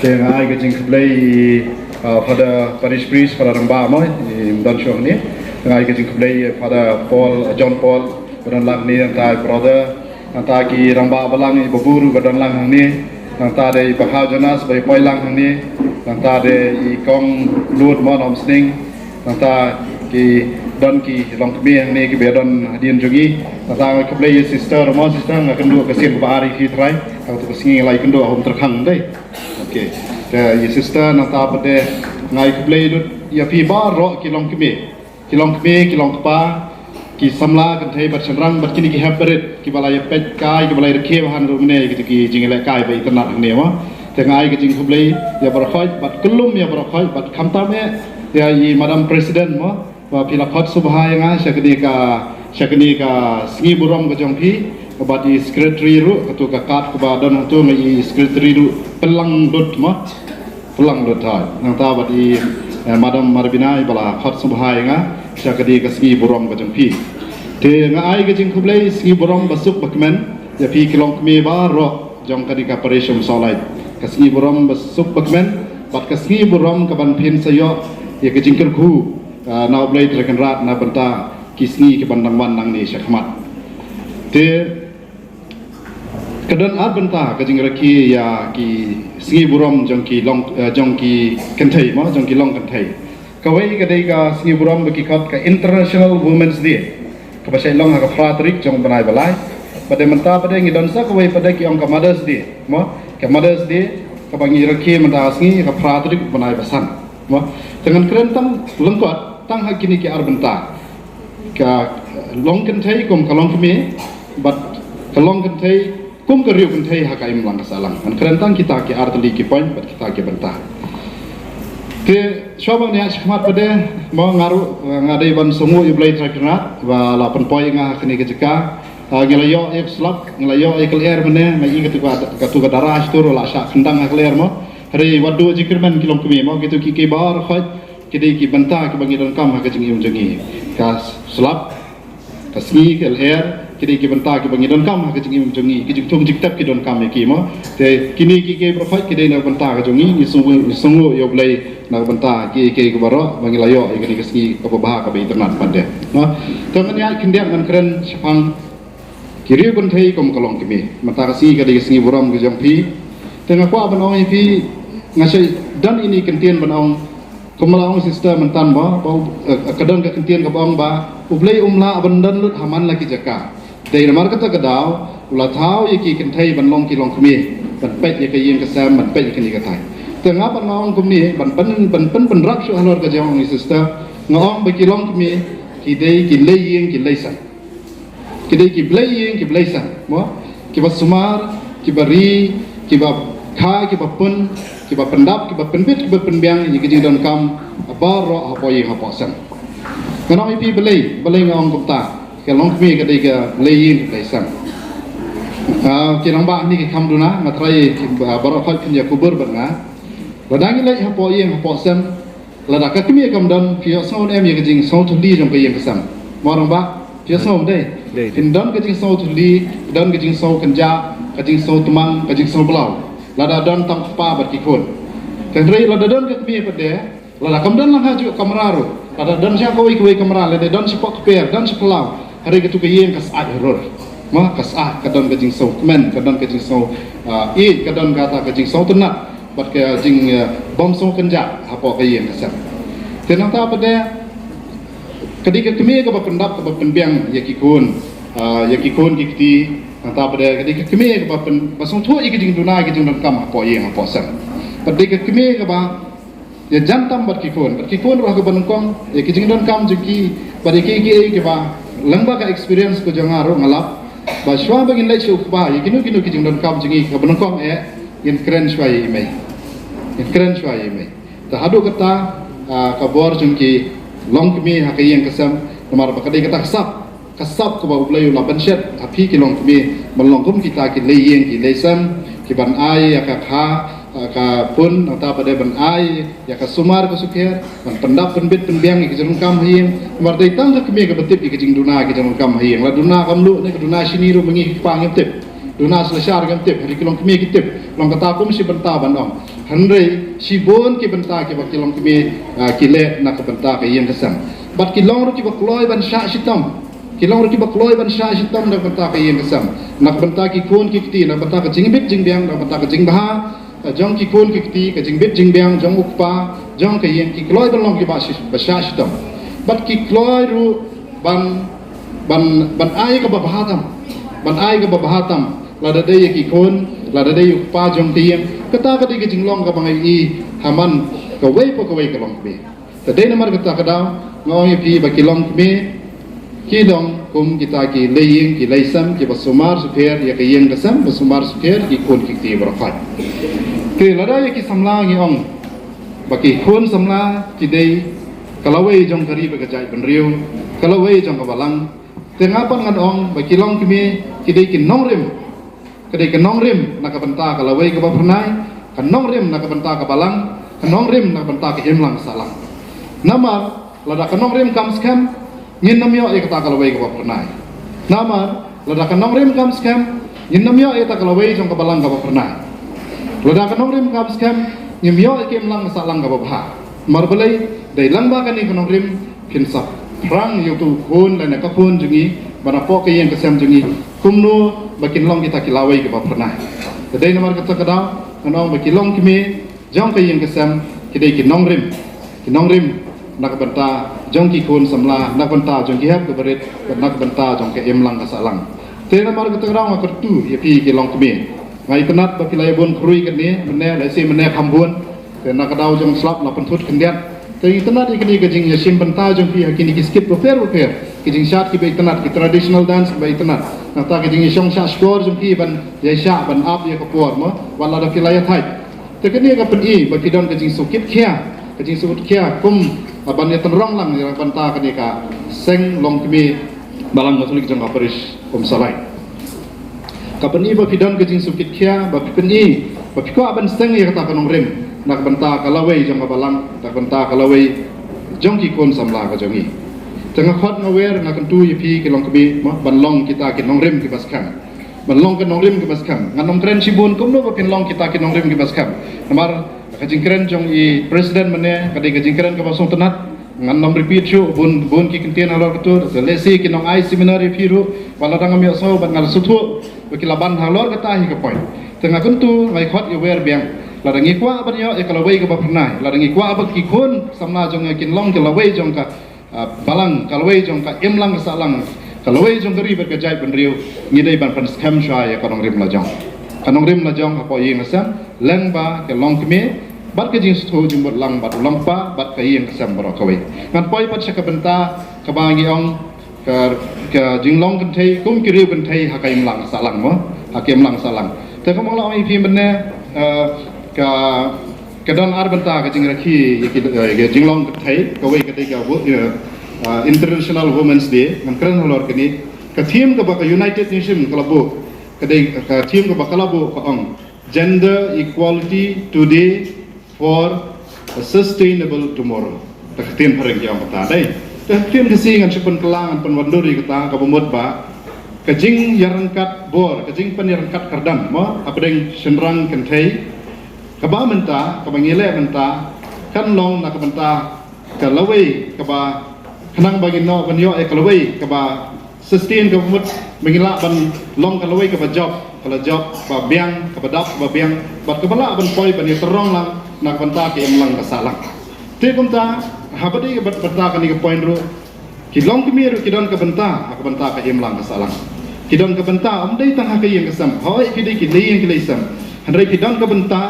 Te nga ai ka jingkhublei i, eh, Father Parish Priest, Father Rangbah Moi, i ym don shuh hangne. Nga ai ka jingkhublei i Father Paul, eh, John Paul, ba don lang hangne, nangta i brother, nangta ki rangbah balang, i Babu ruh ba don lang hangne, nangta de i Bah Jonas ba ïa poi lang hangne, nangta de i kong Lut Mon Om Sning, nangta ki don ki longkmie hangne kiba ïa don hadien jong ngi. Nangta nga khublei ïa sister, mo sister, nga kynduh ka sien kaba ar ïa phi trai, ha katu ka sngi nga la ïakynduh ha Umtyrkhang dei. Okay. Te ïa sister, nangta pat de nga ai khublei lut ïa phi baroh ki longkmie, ki longkmie, ki longkpa, ki samla kynthei bad shynrang bad kine ki hep barit kiba la ïa peit kai, kiba la ïa rakhe ba han ruh mynne, kito ki jingïalehkai ba itynnad hangne mo. Te nga ai ka jingkhublei ïa baroh khoit bad kyllum ïa baroh khoit bad khamtam eh ïa i Madam President mo, ba phi la khot sngewbha ïa nga sha kane ka, sha kane ka sngi burom ka jong phi, bad i Secretary ruh, katu ka kad kaba don hangtu, nga i Secretary ruh pynlang lut mo. Pynlang lut thoi. Nangta bad i, eh, Madam Marbina iba la khot sngewbha ïa nga sha kane ka sngi burom ka jong phi. Te nga ai ka jingkhublei sngi burom ba suk ba kmen ïa phi ki longkmie baroh jong kane ka Parish Umsawlait. Ka sngi burom ba suk ba kmen bad ka sngi burom kaban phin sa ïoh ïa ka jingkyrkhu, ah, na U Blei Trai Kynrad na bynta ki sngi kiban dang wan nangne shakhmat. Te ka don ar bynta ka jingrakhe ïa ki sngi burom jong ki long, eh, jong ki kynthei mo, jong ki long kynthei. Kawei ka dei ka sngi burom ba ki khot ka International Women's Day, kaba shait long ha ka phra tarik jong u bnai ba lai. Bad de mynta pat de ngi don sa kawei pat de ki ong ka Mother's Day mo, ka Mother's Day kaba ngi rakhe mynta ka sngi ha ka phra tarik bnai ba san mo. Te ngan kren tang lyngkot tang ha kine ki ar bynta. Ka long kynthei kum ka long kmie, bad ka long kynthei kum ka riew kynthei ha ka imlang ka sahlang. Ngan kren tang kita ki ar tylli ki point bad kita ki bynta. Te shuwa ba ngi ïaid shakhmat pat de mo, nga ruh nga dei ban sngewnguh ïa U Blei Trai Kynrad ba la pynpoi ïa nga ha kane ka jaka. Ah, ngi la ïoh ïa ka slap, ngi la ïoh ïa ka lyer mynne, nga i katu ka, katu ka dara shatu ruh la shah khyndang ha ka lyer mo. Hynrei wat duh jingkyrmen ki longkmie mo, kito ki, ki baroh khoit ki dei ki bynta kiba ngi donkam ha ka jingim jong ngi. Ka slap, ka sngi, ka lyer, ki dei ki bynta kiba ngi donkam ha ka jingim jong ngi. Ki jingthung jingtep ki donkam ïa ki mo. Te kine ki, ki baroh khoit ki dei na ka bynta ka jong ngi, ngi sngew, ngi sngewnguh ïa U Blei na ka bynta ki, ki, ki baroh ba ngi la ïoh ïa kane ka sngi kaba bha kaba itynnad pat de mo. Te ngan ïaid khyndiat ngan kren shaphang ki riew kynthei kum ka long kmie. Mynta ka sngi ka dei ka sngi burom ka jong phi. Te nga kwah ban ong ïa phi, nga shait don ine i kyntien ban ong, Kumba la ong sister myntan ba, ba u, eh, ka don ka kyntien kaba ong ba U Blei um lah ban don lut ha man la ki jaka. Dei namar kata ka daw u la thaw ïa ki kynthei ban long ki longkmie, ban peit ïa ka ïing ka sem, ban peit ïa kane ka thaiñ. Te nga pat nga ong kumne, ban pyn, ban pyn, pynrap shuh halor ka jong u sister, nga ong ba ki longkmie ki dei ki lei ïing ki lei sem. Ki dei ki blei ïing ki blei sem, mo? Kiba sumar, kiba ri, kiba kha, kiba pun, kiba pyndap, kiba pynbit, kiba pynbiang ïa ki jingdonkam baroh hapoh ïing hapoh sem. Nga ong ïa phi balei, balei nga ong kumta? Ka longkmie ka dei ka blei ïing ki blei sem. Ah, ki rangbah hangne ki kham duna, nga trai ki, ah, baroh khoit phin ïa kubur bad nga. Lada ngi leit hapoh ïing hapoh sem, lada ka kmie kam don, phi ïohsngew ne em ïa ka jingsngewthylli jong ka ïing ka sem? Mo rangbah, phi ïohsngew em dei? Dei, dei. Phin don ka jingsngewthylli, don ka jingsngew kynjah, ka jingsngew tmang, ka jingsngew blaw. Lada don tang u kpa bad ki khun. Hynrei lada don ka kmie pat de, lada kam don lang hajuh kamra ruh, lada don sha kawei kawei kamra, lada don shapoh kper, don sha phyllaw, hynrei katu ka ïing ka sah harur. Mo, ka sah, ka don ka jingsngewkmen, ka don ka jingsngew, ah, ïeit, ka don kata ka jingsngewtynnat bad ka jing, ah, bym sngewkynjah hapoh ka ïing ka sem. Te nangta pat de, ka dei ka kmie kaba pyndap kaba pynbiang ïa ki khun, ah, ïa ki khun ki kti. Nangta pat de ka dei ka kmie kaba pyn, ba sngewthuh ïa ki jingduna ki jingdonkam hapoh ïing hapoh sem. Bad dei ka kmie kaba ïa jan tam bad ki khun, bad ki khun ruh ha kaba nyngkong ïa ki jingdonkam jong ki, bad ïa ki, ki, kiba lyngba ka experience ka jong nga ruh nga lap ba shuwa ba ngin leit sha u kpa ïa kino kino ki jingdonkam jong ngi, kaba nyngkong eh ngin kren shuwa ïa i mei. Ngin kren shuwa ïa i mei. Te haduh kata, ah, ka bor jong ki longkmie ha ka ïing ka sem, namar ba ka dei kata ka sap, ka sap kaba U Blei u la pynshet ha phi ki longkmie ban long kum kita ki lei ïing ki lei sem, ki ban ai ïa ka kha, ah, ka pun, nangta pat de ban ai ïa ka sumar ka sukher, ban pyndap pynbit pynbiang ïa ki jingdonkam ha ïing. Namar dei tang ka kmie kaba tip ïa ki jingduna ki jingdonkam ha ïing. La duna ka mluh ne ka duna shini ruh ma ngi ki kpa ngim tip. Duna shlashar ngim tip, hynrei ki longkmie ki tip. Long kata kum shi bynta ban ong. Hynrei shibun ki bynta kiba ki longkmie, ah, ki leh na ka bynta ka ïing ka sem. Bad ki long ruh kiba kloi ban shah shitom. Ki long ruh kiba kloi ban shah shitom na ka bynta ka ïing ka sem. Na ka bynta ki khun ki kti, na ka bynta ka jingbit jingbiang, na ka bynta ka jingbha, ah, jong ki khun ki kti, ka jingbit jingbiang jong u kpa, jong ka ïing, ki kloi ban long kiba shi, ba shah shitom. Bad ki kloi ruh ban, ban, ban ai kaba bha tam. Ban ai kaba bha tam. Lada dei ïa ki khun, lada dei u kpa jong ka ïing. Kata ka dei ka jinglong kaba nga ïohi ha man kawei pa kawei ka longkmie. Te dei namar kata ka daw nga ong ïa phi ba ki longkmie ki long kum kita ki lei ïing ki lei sem kiba sumar sukher ïa ka ïing ka sem, ba sumar sukher ki khun ki kti baroh khoit. Te lada ïa ki samla ngi ong ba ki khun samla ki dei ka lawei jong ka ri bad ka jaitbynriew, ka lawei jong ka balang. Te nga pat ngan ong ba ki longkmie ki dei ki nongrim. Ka dei ka nongrim na ka bynta ka lawei kaba phyrnai, ka nongrim na ka bynta ka balang, ka nongrim na ka bynta ka imlang sahlang. Namar lada ka nongrim kam skhem, ngin ym ïoh ïa kata ka lawei kaba phyrnai. Namar lada ka nongrim kam skhem, ngin ym ïoh ïa kata ka lawei jong ka balang kaba phyrnai. Lada ka nongrim kam skhem, ngim ïoh ïa ka imlang sahlang kaba bha. Namar balei? Dei lyngba kane ka nongrim phin sa phrang ïa utu u khun lane ka khun jong ngi, ba na poh ka ïing ka sem jong ngi, kumno ba kin long kita ki lawei kiba phyrnai. Te dei namar kata ka daw ngan ong ba ki longkmie jong ka ïing ka sem ki dei ki nongrim, ki nongrim na ka bynta jong ki khun samla, na ka bynta jong ki hep ki barit, na ka bynta jong ka imlang ka sahlang. Te namar kata ka daw nga kyrkhu ïa phi ki longkmie. Nga itynnad ba phi la ïa bun khrui kane mynne, lehse mynne kham bun. Te na ka daw jong slap la pynthut khyndiat. Te itynnad ïa kine ka jingïashim bynta jong phi ha kine ki skit bapher bapher, ki jingshad kiba itynnad, ki traditional dance kiba itynnad. Nangta ka jingïashong shah shkor jong phi ban ïashah ban ap ïa ka por mo, wat lada phi la ïathait. Te kane ka pyni ba phi don ka jingsngewkit khia, ka jingsngewkit khia kum ban ïatynrong lang ïa bynta kane ka seng longkmie Balang Katholik jong ka parish Umsalai. Ka pyni ba phi don ka jingsngewkit khia, ba phi pyni ba phi kwah ban seng ïa kata ka nongrim na ka bynta ka lawei jong ka balang, na ka bynta ka lawei jong ki khun samla ka jong ngi. Te nga khot nga wer, nga kyntu ïa phi ki longkmie, mo, ban long kita ki nongrim kiba skhem. Ban long ka nongrim kiba skhem. Ngan ym kren shibun kumno ba phin long kita ki nongrim kiba skhem. Namar ka jingkren jong i president mynne ka dei ka jingkren kaba sngewtynnat. Ngan ym repeat shuh bun bun ki kyntien halor kata. Te lehse ki nongai seminar ïa phi ruh, wat la dang ngam ïohsngew bad nga la sngewthuh ba ki la ban halor kata hi ka point. Te nga kyntu, nga khot ïa wer biang. Lada ngi kwah ban ïoh ïa ka lawei kaba phyrnai, lada ngi kwah ba ki khun samla jong ngi kin long ka lawei jong ka, ah, balang, ka lawei jong ka imlang ka sahlang, ka lawei jong ka ri bad ka jaitbynriew, ngi dei ban pynskhem shwa ïa ka nongrim lajong. Ka nongrim lajong hapoh ïing ha sem, lyngba ka longkmie bad ka jingsngewthuh jingmut lang bad u longkpa bad ka ïing ka sem baroh kawei. Ngan poi pat sha ka bynta kaba ngi ong ka, ka jinglong kynthei kum ki riew kynthei ha ka imlang sahlang mo, ha ka imlang sahlang. Te kumba la ong ïa phi mynne, eh, ka, ka don ar bynta ka jingrakhe ïa ki, eh, ka jinglong kynthei, kawei ka dei ka wo-, eh, eh, International Women's Day, ngan kren halor kane. Ka theme kaba ka United Nations ka la buh, ka dei ka theme kaba ka la buh ka ong, "Gender Equality Today for a Sustainable Tomorrow." Te ka ktien phareng ki ong kata dei. Te ka ktien Khasi ngan shu pynkylla, ngan pynwandur ïa kata, kaba mut ba ka jingïaryngkat bor, ka jingpynïaryngkat kyrdan mo hapdeng shynrang kynthei, kaba mynta, kaba ngi leh mynta, kan long na ka bynta ka lawei kaba khnang ba ngin ïoh ban ïoh ïa ka lawei kaba sustain, kaba mut ba ngin lah ban long ka lawei kaba jop, ka la jop ba biang, kaba dap ba biang, bad kaba lah ban poi ban ïatrong lang na ka bynta ka imlang ka sahlang. Te kumta, haba dei ka byn-, bynta kane ka point ruh, ki longkmie ruh ki don ka bynta ha ka bynta ka imlang ka sahlang. Ki don ka bynta, ym dei tang ha ka ïing ka sem, hooid ki dei ki lei ïing ki lei sem, hynrei ki don ka bynta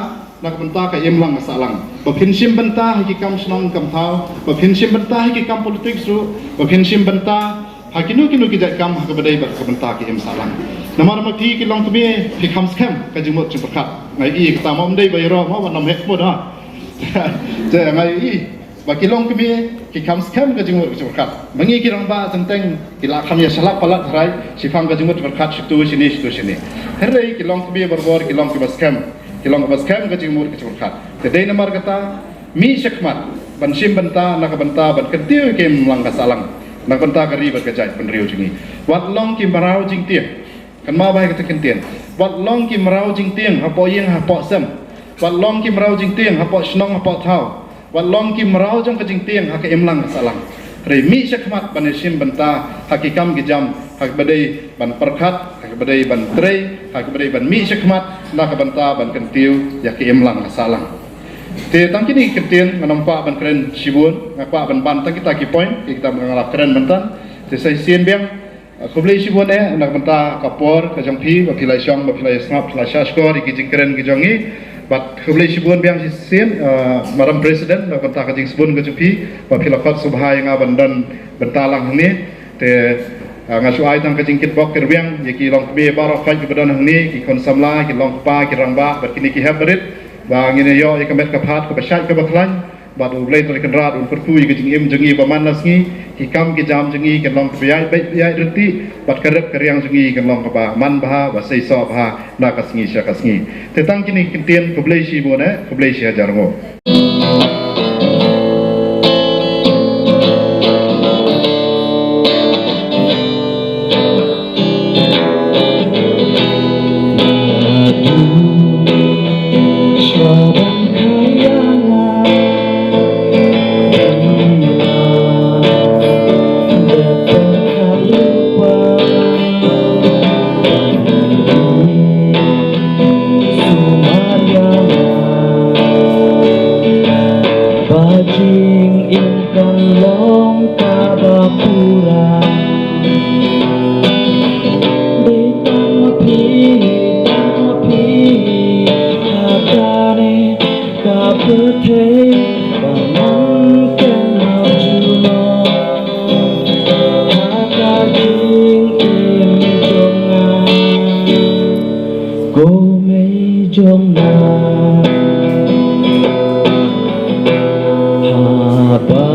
na ka bynta ka imlang ka sahlang. Ba phin shim bynta ha ki kam shnong kam thaw, ba phin shim bynta ha ki kam politics ruh, ba phin shim bynta ha kino kino ki jait kam ha kaba dei bad ka bynta ka im sahlang. Namar ma phi ki longkmie phi kham skhem ka jingmut jingpyrkhat. Nga ïohi kata, ym dei ba ïaroh mo, wat nym heh mut ha. Te nga ïohi ba ki longkmie ki kham skhem ka jingmut ka jingpyrkhat. Ma ngi ki rangbah teng teng ki la kham ïa shalak palat hynrei shiphang ka jingmut jingpyrkhat, shatu shane shatu shane. Hynrei ki longkmie barabor ki long kiba skhem, ki long kiba skhem ka jingmut ka jingpyrkhat. Te dei namar kata, mih shakhmat ban shim bynta na ka bynta ban kyntiew ïa ka imlang ka sahlang na ka bynta ka ri bad ka jaitbynriew jong ngi. Wat long ki mraw jingtieng. Kynmaw bha ïa kata ka ktien. Wat long ki mraw jingtieng hapoh ïing hapoh sem. Wat long ki mraw jingtieng hapoh shnong hapoh thaw. Wat long ki mraw jong ka jingtieng ha ka imlang ka sahlang. Hynrei mih shakhmat ban ïa shim bynta ha ki kam ki jam ha kaba dei ban pyrkhat, ha kaba dei ban trei, ha kaba dei ban mih shakhmat na ka bynta ban kyntiew ïa ka imlang ka sahlang. Te tang kine ki ktien, ngan ym kwah ban kren shibun, nga kwah ban ban tang kita ki point, kita ba nga la kren mynta. Te sa shisien biang, eh, khublei shibun eh na ka bynta ka por ka jong phi, ba phi la shong, ba phi la sngap, phi la shahshkor ïa ki jingkren ki jong ngi. Bad khublei shibun biang shisien, eh, Madam President, na ka bynta ka jingsbun ka jong phi, ba phi la khot sngewbha ïa nga ban don bynta lang hangne. Te, ah, nga shu ai tang ka jingkitbok kitrwiang ïa ki longkmie baroh khoit kiba don hangne, ki khun samla, ki longkpa, ki rangbah bad kine ki hep barit, ba ngin ïoh ïa ka met ka phad kaba shait kaba khlaiñ, bad U Blei Trai Kynrad un kyrkhu ïa ka jingim jong ngi ba man la sngi, ki kam ki jam jong ngi kin long kaba ïaid beit ïaid ryntih, bad ka rep ka riang jong ngi kin long kaba man bha, ba seisoh bha na ka sngi sha ka sngi. Te tang kine ki ktien, khublei shibun eh, khublei shihajar nguh. Ba jingim kan long kaba pura. Dei tang ma phi, tang ma phi, ha kane ka pyrthei ba nang kem mawjud noh. Ha ka jingim jong nga, ko mei jong nga. Haba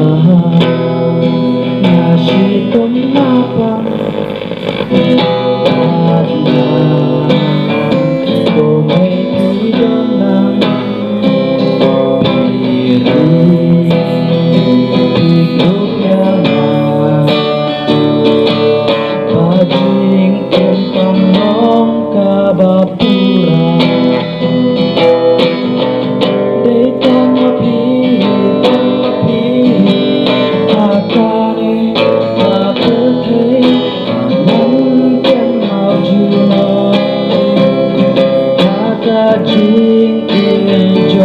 nga shitom nga pang, ko mei ki don lang. Phi ri, phi gup ïa nga. Ba jingim kan long kaba pura. Dei tang ma phi, tang ma phi, ha kane ka pyrthei ba nang kem mawjud noh. Ha ka jingim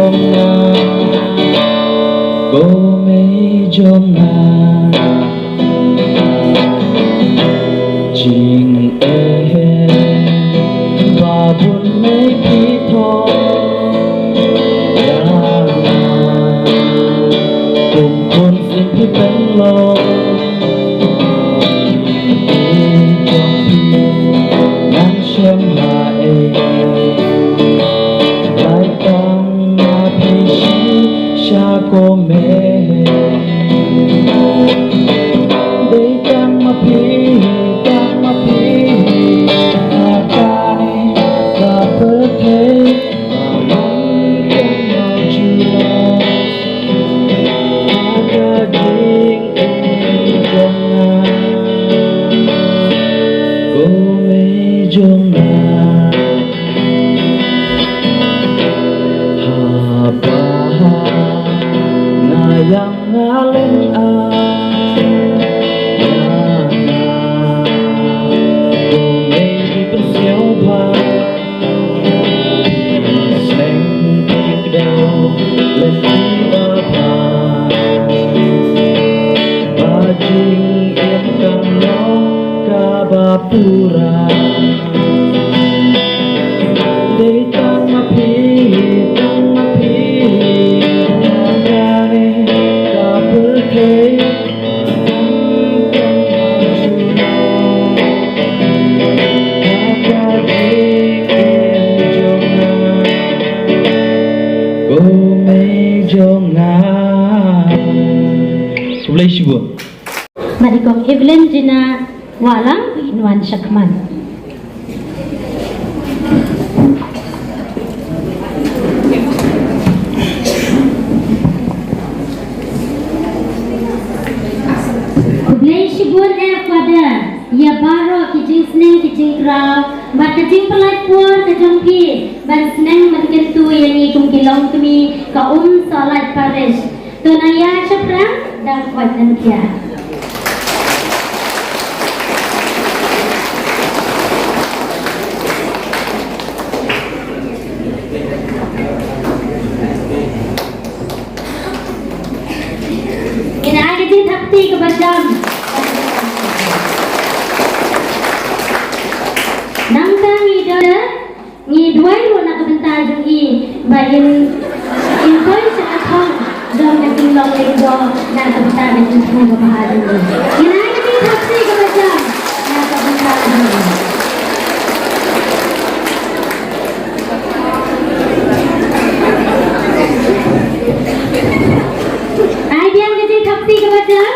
Tura. Dei tang ma phi, tang ma phi, tang ma phi, ka pyrthei. Khublei shibun. Bad i Kong Evelyn Jina Wahlang, phin wan sha khmat. Khublei shibun eh Father, ïa baroh ki jingsneng ki jingkraw bad ka jingpynlait por ka jong phi ban sneng ban kyntu ïa ngi kum ki longkmie ka Umsohlait Parish. To nang ïa shaphrang, dang kwah nang ïa. Ngin ai ka jingthap kti kaba jam. Nangta ngi don, ngi duwai ruh na ka bynta jong i ba in, in poi sha ka thong jong ka jinglong lyngngoh na ka bynta ka jingthmu kaba ha jong i. Ngin ai ka jingthap kti kaba jam na ka bynta jong i. Ai biang ka jingthap kti kaba jam.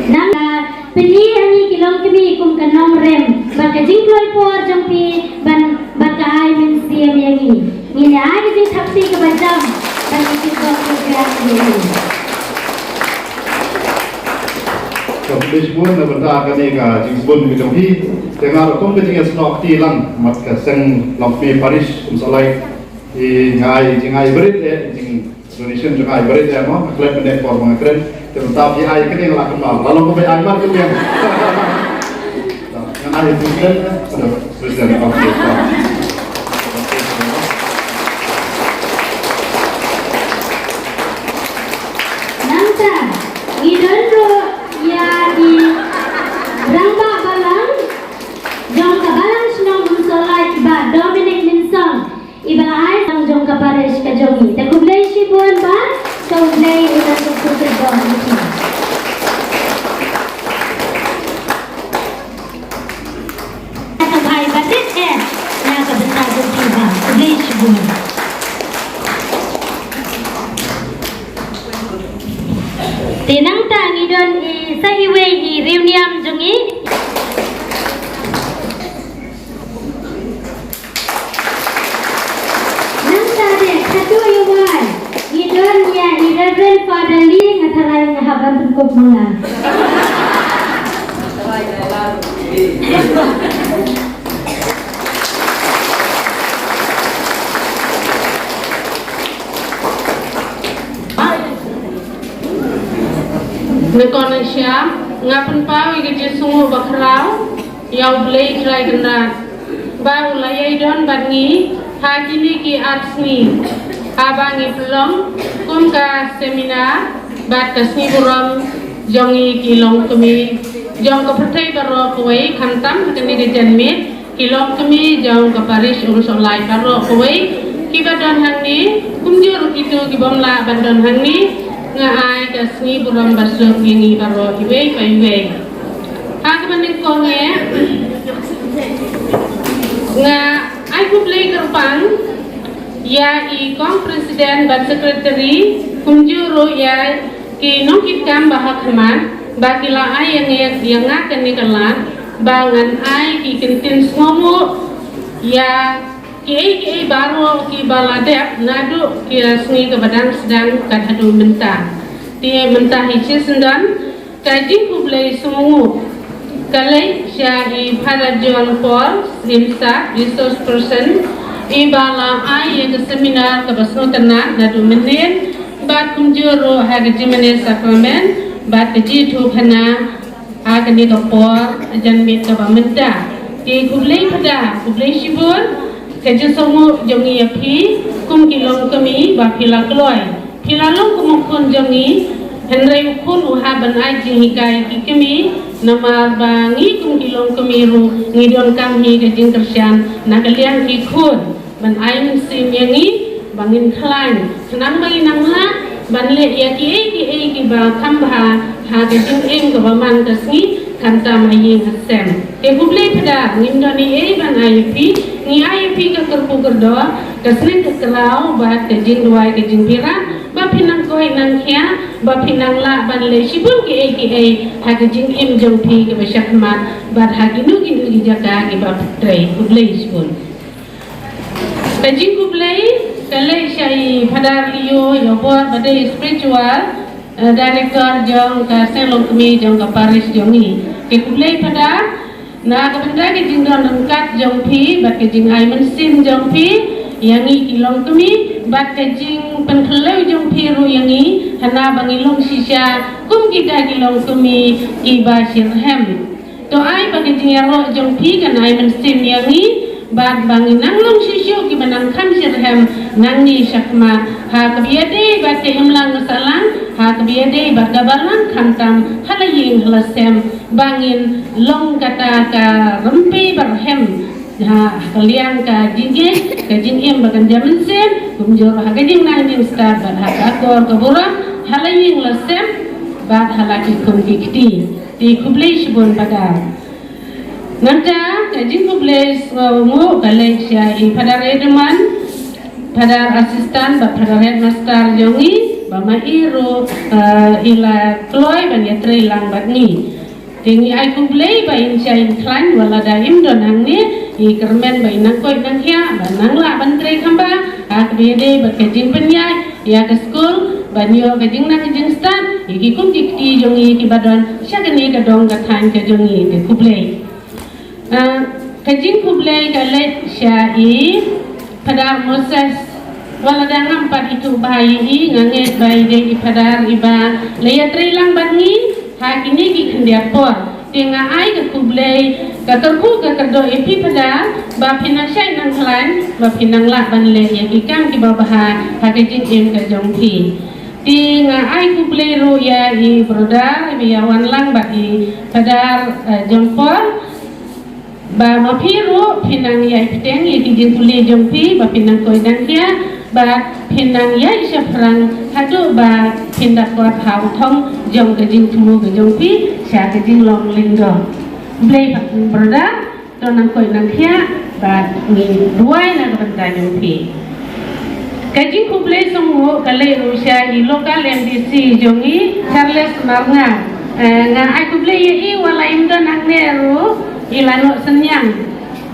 Nang ka pyni ha ngi ki longkmie kum ka nongrem bad ka jingkloi por jong phi ban, bad ka ai mynsiem ïa ngi. Ngin ai ka jingthap kti kaba jam ban ïa ki jingkyrkhu ïa ngi. Ka pynbeit shibun na bynta kane ka jingsbun ka jong phi. Te nga ruh kum ka jingïasnoh kti lang mat ka seng longkmie parish Umsohlait. I nga ai, jing ai barit eh, jing donation jong nga ai barit eh mo, nga klet mynne por ba nga kren. Te mynta phi ai kane nga la kynmaw. La long kumba ai mar kyndiang. Nga ai president, aduh, president of the Nangta ngi don ruh ïa i rangbah balang jong ka balang shnong Umsohlait i Bah Dominic Mynsong, i ba ai shnong jong ka parish ka jong ngi. Te khublei shibun Bah, khublei ïa ka suk suk suk. Ka bai ba rit eh na ka bynta jong phi Bah. Khublei shibun. Te nangta ngi don i sa iwei i riewniam jong ngi. Nangta de katu iwei ngi don ïa i Reverend Father Lee, nga tharai nga hap ban pynkup ma nga. Nga kyrpad ïa, nga pynpaw ïa ka jingsngew ba khraw ïa U Blei Trai Kynrad ba u la ïai don bad ngi ha kine ki ar sngi haba ngi pynlong kum ka seminar bad ka sngi burom jong ngi ki longkmie jong ka pyrthei baroh kawei, khamtam ha kane ka janmiet ki longkmie jong ka parish Umsohlait baroh kawei kiba don hangne, kumjuh ruh kito ki bym lah ban don hangne, nga ai ka sngi burom basuk ïa ngi baroh iwei pa iwei. Ha kaba nyngkong eh nga ai khublei kyrpang ïa i kong president bad secretary, kumjuh ruh ïa ki nongkitkam ba ha khmat ba ki la ai ïa ngi, ïa nga kane ka lad ba ngan ai ki kyntien sngewnguh ïa kiei kiei baroh kiba la dep naduh ki sngi kaba dang sdang kat haduh mynta. Te mynta hi shisien don ka jingkhublei sngewnguh ka leit sha i Father John Paul Slimsa, resource person, i ba la ai ïa ka seminar kaba sngewtynnat naduh mynnin bad kumjuh ruh ha ka jingmane sakramen bad ka jingïathuhkhana ha kane ka por janmiet kaba mynta. Te khublei phada, khublei shibun, ka jingsngewnguh jong ngi ïa phi kum ki longkmie ba phi la kloi, phi la long kum u khun jong ngi, Hynrei u khun u hap ban ai jinghikai ki kmie, namar ba ngi kum ki longkmie ruh ngi donkam hi ka jingkyrshan na ka liang ki khun. Ban ai mynsiem ïa ngi ba ngin khlaiñ, khnang ba ngin nang lah ban leh ïa kiei kiei kiba kham bha ha ka jingim kaba man ka sngi, khamtam ha ïing ha sem. Te khublei Phadar, ngim don ei ei ban ai ïa phi, ngi ai ïa phi ka kyrkhu kyrdoh, ka sneng ka kraw bad ka jingduwai ka jingpyrkhat, ba phin nang koit nang khiah, ba phin nang lah ban leh shibun kiei kiei ha ka jingim jong phi kaba shakhmat bad ha kino kino ki jaka kiba phi trei. Khublei shibun. Ka jingkhublei ka leit sha i Phadar Leo Ïawbor ba dei spiritual, eh, director jong ka seng longkmie jong ka parish jong ngi. Te khublei Phadar, na ka bynta ka jingdon ryngkat jong phi bad ka jingai mynsiem jong phi ïa ngi ki longkmie bad ka jingpynkhlaiñ jong phi ruh ïa ngi, hana ba ngi long shisha kum kita ki longkmie kiba shitrhem. To ai ba ka jingïaroh jong phi kan ai mynsiem ïa ngi, bad ba ngin nang long shisha kiba nang kham shitrhem nangne shakhmat, ha kaba ïadei bad ka imlang ka sahlang, ha kaba ïadei bad ka balang, khamtam ha la ïing ha la sem, ba ngin long kata ka rympei ba rhem ha ka liang ka jingim, ka jingim ba kan jam mynsiem, kumjuh ha ka jingnang jingstad bad ha ka akor ka burom ha la ïing la sem bad ha la ki khun ki kti. Te khublei shibun Phadar. Nangta ka jingkhublei sngewbha ka leit sha i Phadar Edelman, Phadar Assistant bad Phadar Headmaster jong ngi, ba ma i ruh, eh, i la kloi ban ïatrei lang bad ngi. Te ngi ai khublei ba in shai in khlaiñ wat lada im don hangne, i kyrmen ba in nang koit nang khiah, ba nang lah ban trei kham bha ha kaba ïadei bad ka jingpynïaid ïa ka skul, ban ïoh ka jingnang ka jingstad ïa ki khun ki kti jong ngi kiba don sha kane ka dong ka thaiñ ka jong ngi. Te khublei. Ah, ka jingkhublei ka leit sha i Phadar Moses. Wat lada ngam pat ithuh bha ïa i, nga ngeit ba i dei i Phadar iba la ïatrei lang bad ngi ha kine ki khyndiat por. Te nga ai ka khublei, ka kyrkhu ka kyrdoh ïa phi Phadar, ba phin nang shai nang khlaiñ, ba phin nang lah ban leh ïa ki kam kiba bha ha ka jingim ka jong phi. Te nga ai khublei ruh ïa i brother iba ïa wan lang bad i Phadar, eh, Jongpor. Ba ma phi ruh phin nang ïai bteng ïa ki jingpule jong phi, ba phin nang koit nang khiah, ba phin nang ïai shaphrang haduh ba phin da kot ha u thong jong ka jingthmu ka jong phi sha ka jinglong lyngdoh. Blei ha phi brother, to nang koit nang khiah, ba ngi duwai na ka bynta jong phi. Ka jingkhublei sngewbha ka leit ruh sha i local M D C jong ngi, Charles Marngar. Eh, nga ai khublei ïa i wat la im don hangne ruh, i la noh synñiang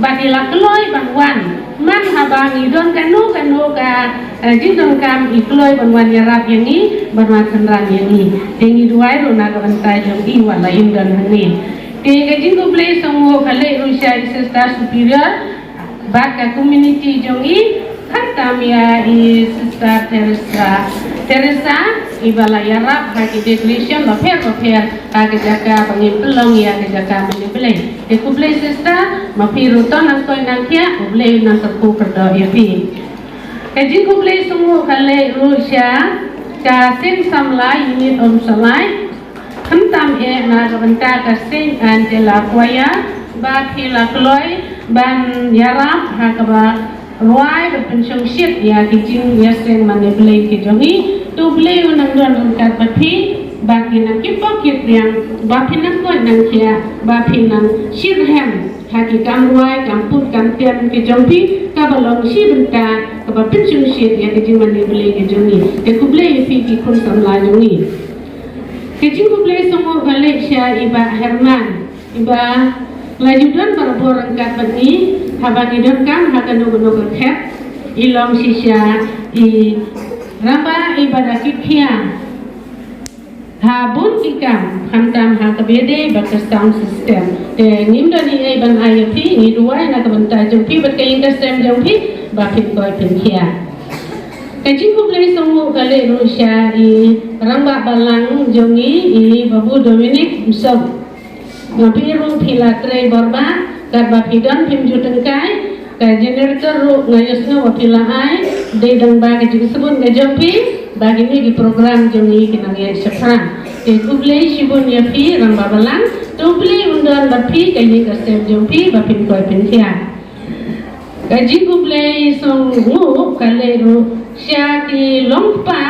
bad i la kloi ban wan. Man haba ngi don kano kano ka, eh, jingdonkam i kloi ban wan ïarap ïa ngi, ban wan synran ïa ngi. Te ngi duwai ruh na ka bynta jong i wat la im don hangne. Te ka jingkhublei sngewbha ka leit ruh sha i Sister Superior bad ka community jong i, khamtam ïa i Sister Teresa, Teresa, iba la ïarap ha ki decoration bapher bapher ha ka jaka ba ngin pynlong ïa ka jaka mane Blei. Te khublei Sister, ma phi ruh to nang koit nang khiah, U Blei un nang kyrkhu kyrdoh ïa phi. Ka jingkhublei sngewbha ka leit ruh sha ka seng samla Unit Umsalai, khamtam eh na ka bynta ka Saint Angela Choir, ba phi la kloi ban ïarap ha kaba rwai bad pynshongshit ïa ki jingïaseng mane Blei ki jong i. To U Blei un nang don ryngkat bad phi, ba phin nang kyrpad kyrpiang, ba phin nang koit nang khiah, ba phin nang shitrhem ha ki kam rwai, kam put, kam tiam ki jong phi, kaba long shi bynta kaba pynshongshit ïa ki jingmane Blei ki jong i. Te khublei ïa phi ki khun samla jong i. Ka jingkhublei sngewbha ka leit sha i Bah Herman, iba la ju don barabor ryngkat bad ngi haba ngi donkam ha kano kano ka khep. I long shisha i rangbah iba da kit khia ha bun ki kam, khamtam ha kaba ïadei bad ka sound system. Te ngim don ei ei ban ai ïa phi, ngi duwai na ka bynta jong phi bad ka ïing ka sem jong phi, ba phin koit phin khia. Ka jingkhublei sngewbha ka leit ruh sha i rangbah balang jong ngi, i Babu Dominic Msok. Nga phi ruh phi la trei bor bha, katba phi don phim ju tyngkai. Ka generator ruh nga ïohsngew ba phi la ai, dei tang ba ka jingsbun ka jong phi. Ba kine ki program jong ngi ki nang ïaid shaphrang. Te khublei shibun ïa phi rangbah balang. To U Blei un don bad phi, ka ïing ka sem jong phi ba phin koit phin khiah. Ka jingkhublei sngewnguh ka leit ruh sha ki longkpa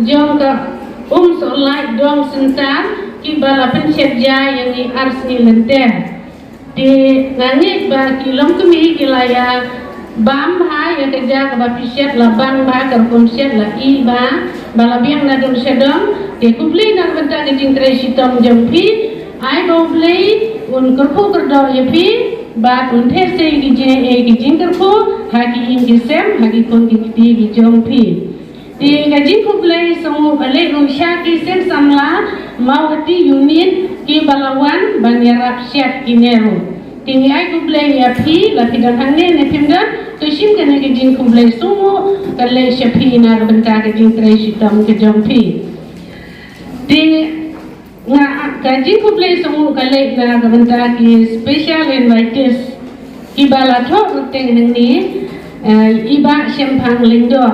jong ka Umsohlait Dong Center kiba la pynshepja ïa ngi ar sngi lynter. Te nga ngeit ba ki longkmie ki la ïa bam bha ïa ka jaka ba phi shet, la bam bha ka rukom shet, la ïeh bha ba la biang na dong sha dong. Te khublei na ka bynta ka jingtrei shitom jong phi. Ai ba U Blei un kyrkhu kyrdoh ïa phi bad un theh sei ki jingeh ki jingkyrkhu ha ki ïing ki sem, ha ki khun ki kti ki jong phi. Te ka jingkhublei sngewnguh ka leit ruh sha ki seng samla Mawhati Unit kiba la wan ban ïarap shet kine ruh. Te ngi ai khublei ïa phi, la phi don hangne ne phim don, to shim kane ka jingkhublei sngewnguh ka leit sha phi na ka bynta ka jingtrei shitom ka jong phi. Te nga, ka jingkhublei sngewnguh ka leit na ka bynta ki special invitees kiba la thoh ruh teng hangne, eh, i Bah Shemphang Lyngdoh.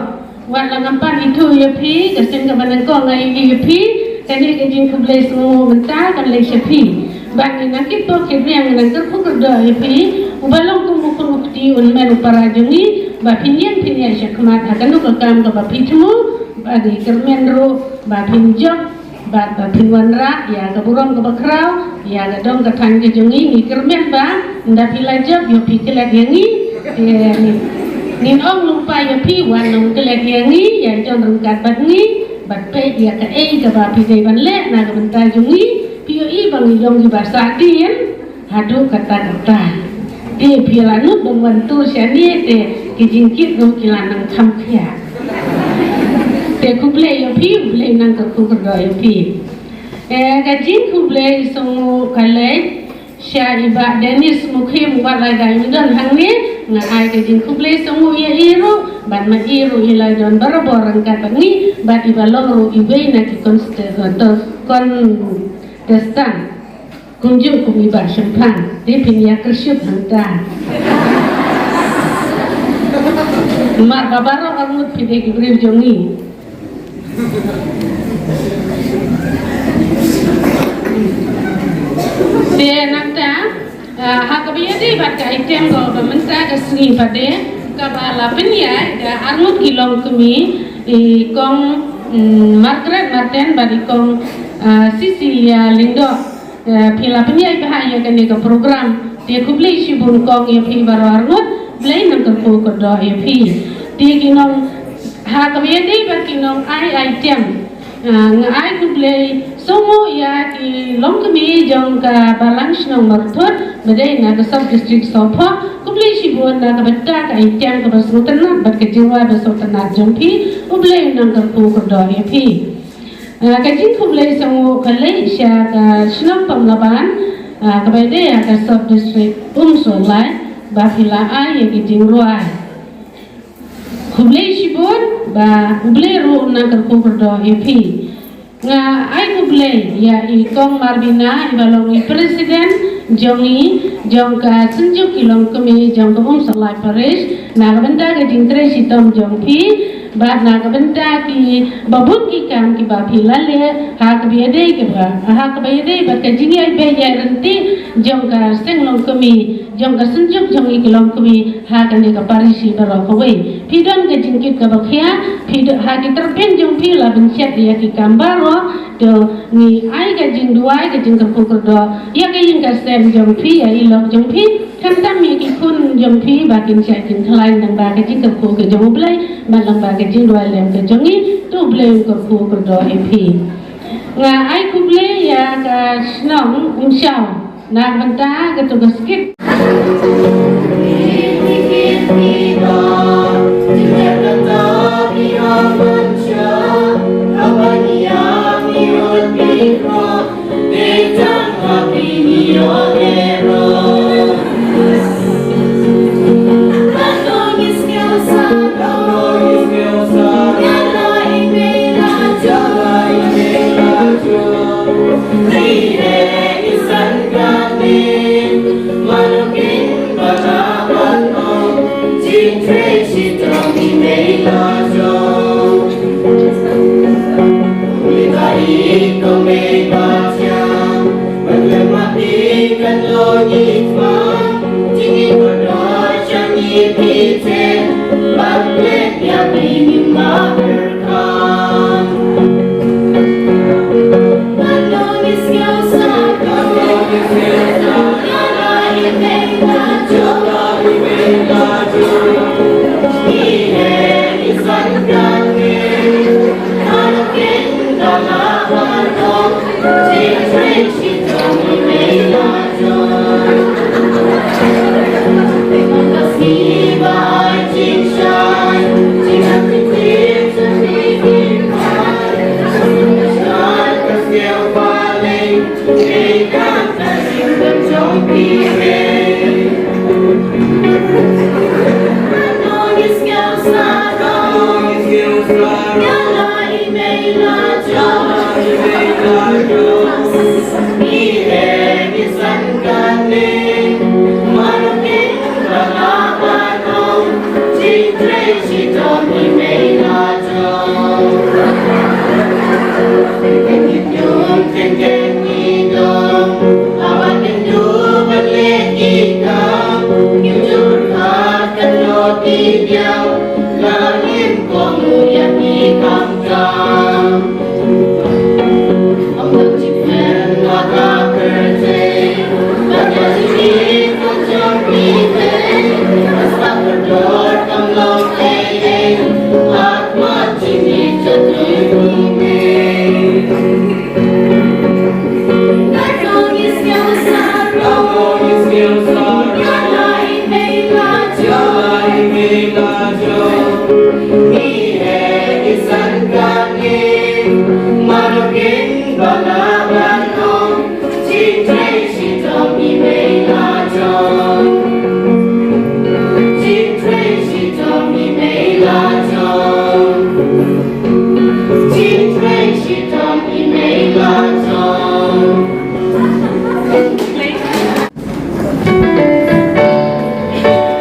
Wat la ngam pat ithuh ïa phi, ka sien kaba nyngkong nga ïohi ïa phi, kane ka jingkhublei sngewnguh mynta kan leit sha phi. Bad ngi nang kitbok kitrwiang ngi nang kyrkhu kyrdoh ïa phi, uba long kum u khun u kti u hynmen u para jong ngi, ba phin ïeng phin ïaid shakhmat ha kano ka kam kaba phi thmu, bad ngi kyrmen ruh ba phin jop bad ba phin wanrah ïa ka burom kaba khraw ïa ka dong ka thaiñ ka jong ngi. Ngi kyrmen ba ynda phi la jop ïoh phi klet ïa ngi. Te ngin ong lypa ïa phi, wan ong klet ïa ngi, ïa jon ryngkat bad ngi, bad peit ïa kaei kaba phi dei ban leh na ka bynta jong ngi. Phi ïohi ba ngi long kiba sahdien haduh katta katta. Te phi la nud ban wan tur shane te ki jingkit ruh ki la nang kham khia. Te khublei ïa phi, U Blei nang kyrkhu kyrdoh ïa phi. Eh, ka jingkhublei sngewnguh ka leit sha i Bah Dennis Mukhim, wat la da im don hangne, nga ai ka jingkhublei sngewnguh ïa i ruh, bad ma i ruh i la don barabor ryngkat bad ngi, bad iba long ruh iwei na ki consti-, eh, to-, contestant. Kumjuh kum i Bah Shemphang, te phin ïa kyrshup hangta. Namar ba baroh arngut phi dei ki briew jong ngi. Te nangta, ah, ha kaba ïadei bad ka item ba mynta ka sngi pat de, kaba la pynïaid da arngut ki longkmie, i Kong, mm, Margaret Martin bad i Kong, ah, Cecilia Lyngdoh. Eh, phi la pynïaid bha ïa kane ka program. Te khublei shibun kong ïa phi baroh arngut, Blei nang kyrkhu kyrdoh ïa phi. Te ki nong, ha kaba ïadei bad ki nong ai item, ah, nga ai khublei sngewnguh ïa ki longkmie jong ka Balang Shnong Mawryngkneng, ba dei na ka Sub District Sohpha. Khublei shibun na ka bynta ka item kaba sngewtynnat bad ka jingrwai ba sngewtynnat jong phi. U Blei nang kyrkhu kyrdoh ïa phi. Ah, ka jingkhublei sngewnguh ka leit sha ka shnong Pamlaban, ah, kaba dei ha ka Sub District Umsohlait, ba phi la ai ïa ka jingrwai. Khublei shibun, ba U Blei ruh nang kyrkhu kyrdoh ïa phi. Nga ai khublei ïa i Kong Marbina, iba long i President jong i, jong ka Synjuk ki Longkmie jong ka Umsohlait Parish, na ka bynta ka jingtrei shitom jong phi, bad na ka bynta kiba bun ki kam kiba phi la leh, ha kaba ïadei kiba, ha kaba ïadei bad ka jingïaibeh ïaryntih jong ka seng longkmie, jong ka Synjuk jong i ki longkmie, ha kane ka parish baroh kawei. Phi don ka jingkit kaba khia, phi don ha ki tyrpeng jong phi la bynshet ïa ki kam baroh, to ngi ai ka jingduwai, ka jingkyrkhu kyrdoh ïa ka ïing ka sem jong phi, ïa i lok jong phi, khamtam ïa ki khun jong phi ba kin shait kin khlaiñ lyngba ka jingkyrkhu ka jong U Blei, bad lyngba ka jingduwai lem ka jong ngi, to U Blei un kyrkhu kyrdoh ïa phi. Nga ai khublei ïa ka shnong Umshaw na ka bynta kato ka skit.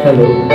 Hello.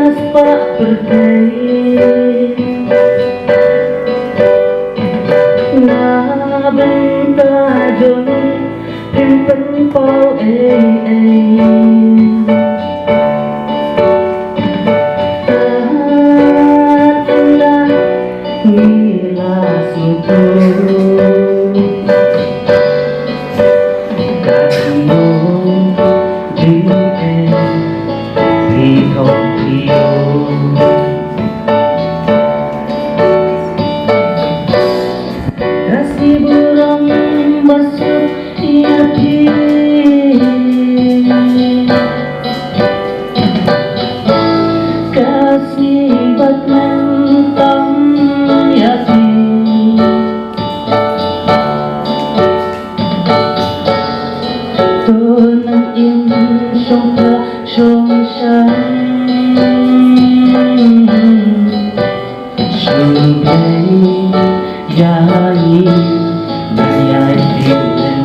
Spah pyrthei na bynta jong phi, phim pynpaw ei ei. Tat ynda ngi la sngewthuh, ka jingmut jingeh phi khawm phi ïoh. Ka sngi burom ba suk ïa phi, ka sngi ba kmen tam ïa phi. To nang im shong pha shong shang. Shu pynïaid, pynïaid pynïaid.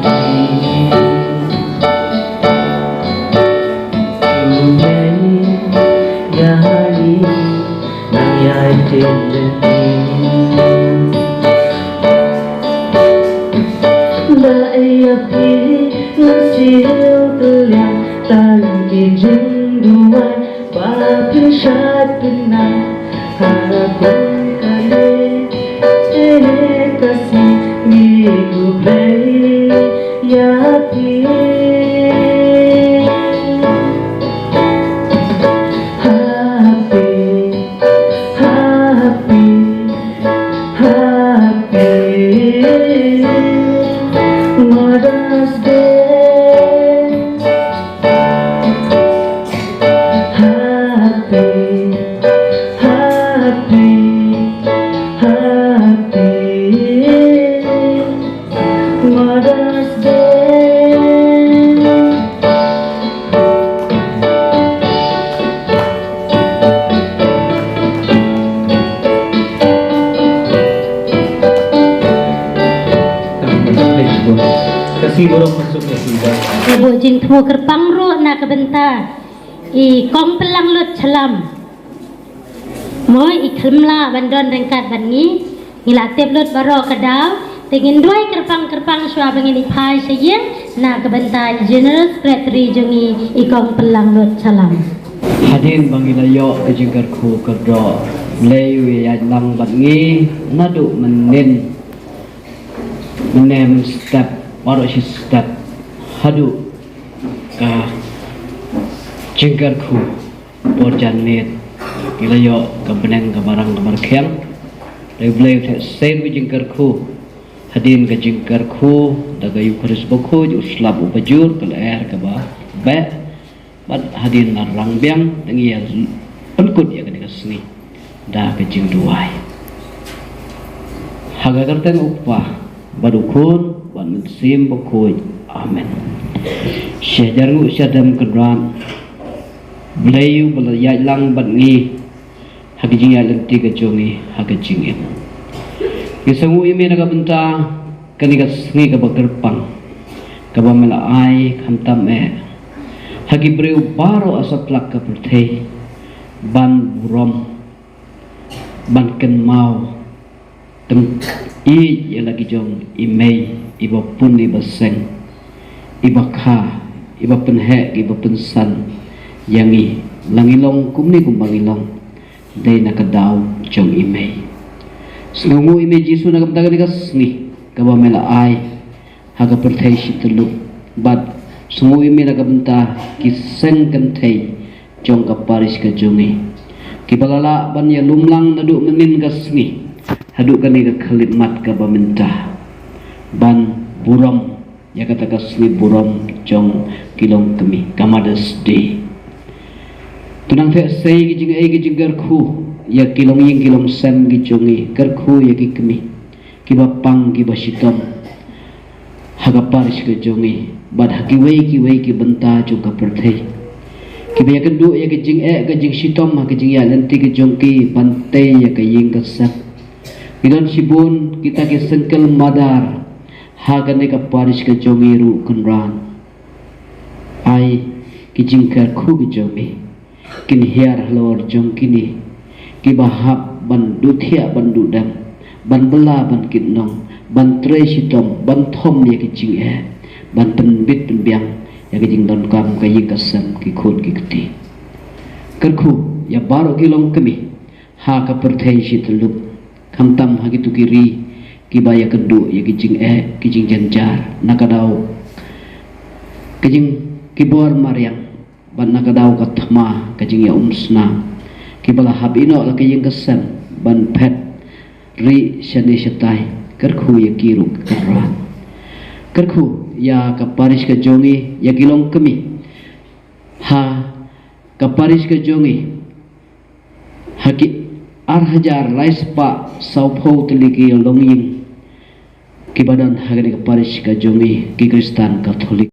Shu pynïaid, pynïaid pynïaid. Ba ïa phi ngan siew kylliang tang ki jingduwai. Ba phin shait phin nang ha kum kane, eh, ka sngi ngi khublei ïa phi. Happy, happy, happy Mother's Day. Happy, happy, happy Mother's Day. Ka sngi burom ba suk ïa phi. Ïa buh jingthmu kyrpang ruh na ka bynta i Kong Pynlanglut Shyllem. Mo i khlem lah ban don ryngkat bad ngi, ngi la tip lut baroh ka daw, te ngin duwai kyrpang kyrpang shuwa ba ngin ïa phai sha ïing na ka bynta i General Secretary jong ngi i Kong Pynlanglut Shyllem. Hadien ba ngi la ïoh ka jingkyrkhu kyrdoh, Blei u ïaid lang bad ngi naduh mynnin, mynne mynstep, baroh shi step haduh ka jingkyrkhu por janmiet. Ngi la ïoh ka bneng kaba rang kaba rkhiang. Dei Blei u theh shisien ka jingkyrkhu. Hadien ka jingkyrkhu da ka Eukharist bakhuid, u slap uba jur, ka lyer kaba beh. Bad hadien la rang biang, te ngi ïa pynkut ïa kane ka sngi da ka jingduwai. Ha ka kyrteng u Kpa bad u Khun bad Mynsiem Bakhuid. Amen. Sha jar nguh sha dem Kynrad, Blei u ba la ïaid lang bad ngi ha ka jingïaid lynti ka jong ngi ha ka jingim. Ngi sngewnguh ïa me na ka bynta kane ka sngi kaba kyrpang kaba me la ai khamtam eh ha ki briew baroh ha satlak ka pyrthei ban burom, ban kynmaw, tang ïeit ïa la ki jong i mei iba pun iba seng, iba kha, iba pynheh, iba pynsan ïa ngi, la ngi long kumne kumba ngi long, dei na ka daw jong i mei. Sngewnguh ïa me Jisu na ka bynta kane ka sngi kaba me la ai ha ka pyrthei shi tyllup, bad sngewnguh ïa me na ka bynta ki seng kynthei jong ka parish ka jong ngi, kiba la lah ban ïalum lang naduh mynnin ka sngi haduh kane ka khyllipmat kaba mynta, ban burom ïa kata ka sngi burom jong ki longkmie, ka Mother's Day. To nang theh sei ki jingaiei ki jingkyrkhu ïa ki longïing ki longsem ki jong ngi, kyrkhu ïa ki kmie kiba pang kiba shitom ha ka parish ka jong ngi bad ha kiwei kiwei ki bynta jong ka pyrthei, kiba ïakynduh ïa ka jingeh ka jingshitom ha ka jingïaid lynti ka jong ki ban tei ïa ka ïing ka sem. Ngi don shibun kita ki single mother ha kane ka parish ka jong ngi ruh Kynrad. Ai ki jingkyrkhu ki jong me, kin hiar halor jong kine kiba hap ban duh thiah ban duh dem, ban bylla ban kit nong, ban trei shitom, ban thom ïa ki jingeh, ban pynbit pynbiang ïa ki jingdonkam ka ïing ka sem, ki khun ki kti. Kyrkhu ïa baroh ki longkmie ha ka pyrthei shi tyllup, khamtam ha kito ki ri kiba ïakynduh ïa ki jingeh, ki jingjynjar na ka daw ka jing, ki bor mariang, bad na ka daw ka thma ka jingïaumsnam, kiba la hap ïehnoh la ka ïing ka sem ban phet rieh shane shatai. Kyrkhu ïa ki ruh, kyrkhu ïa ka parish ka jong ngi, ïa ki longkmie ha ka parish ka jong ngi, ha ki ar hajar lai spah sawphew tylli ki longïing kiba don ha kane ka parish ka jong ngi, ki Khristan Katholik.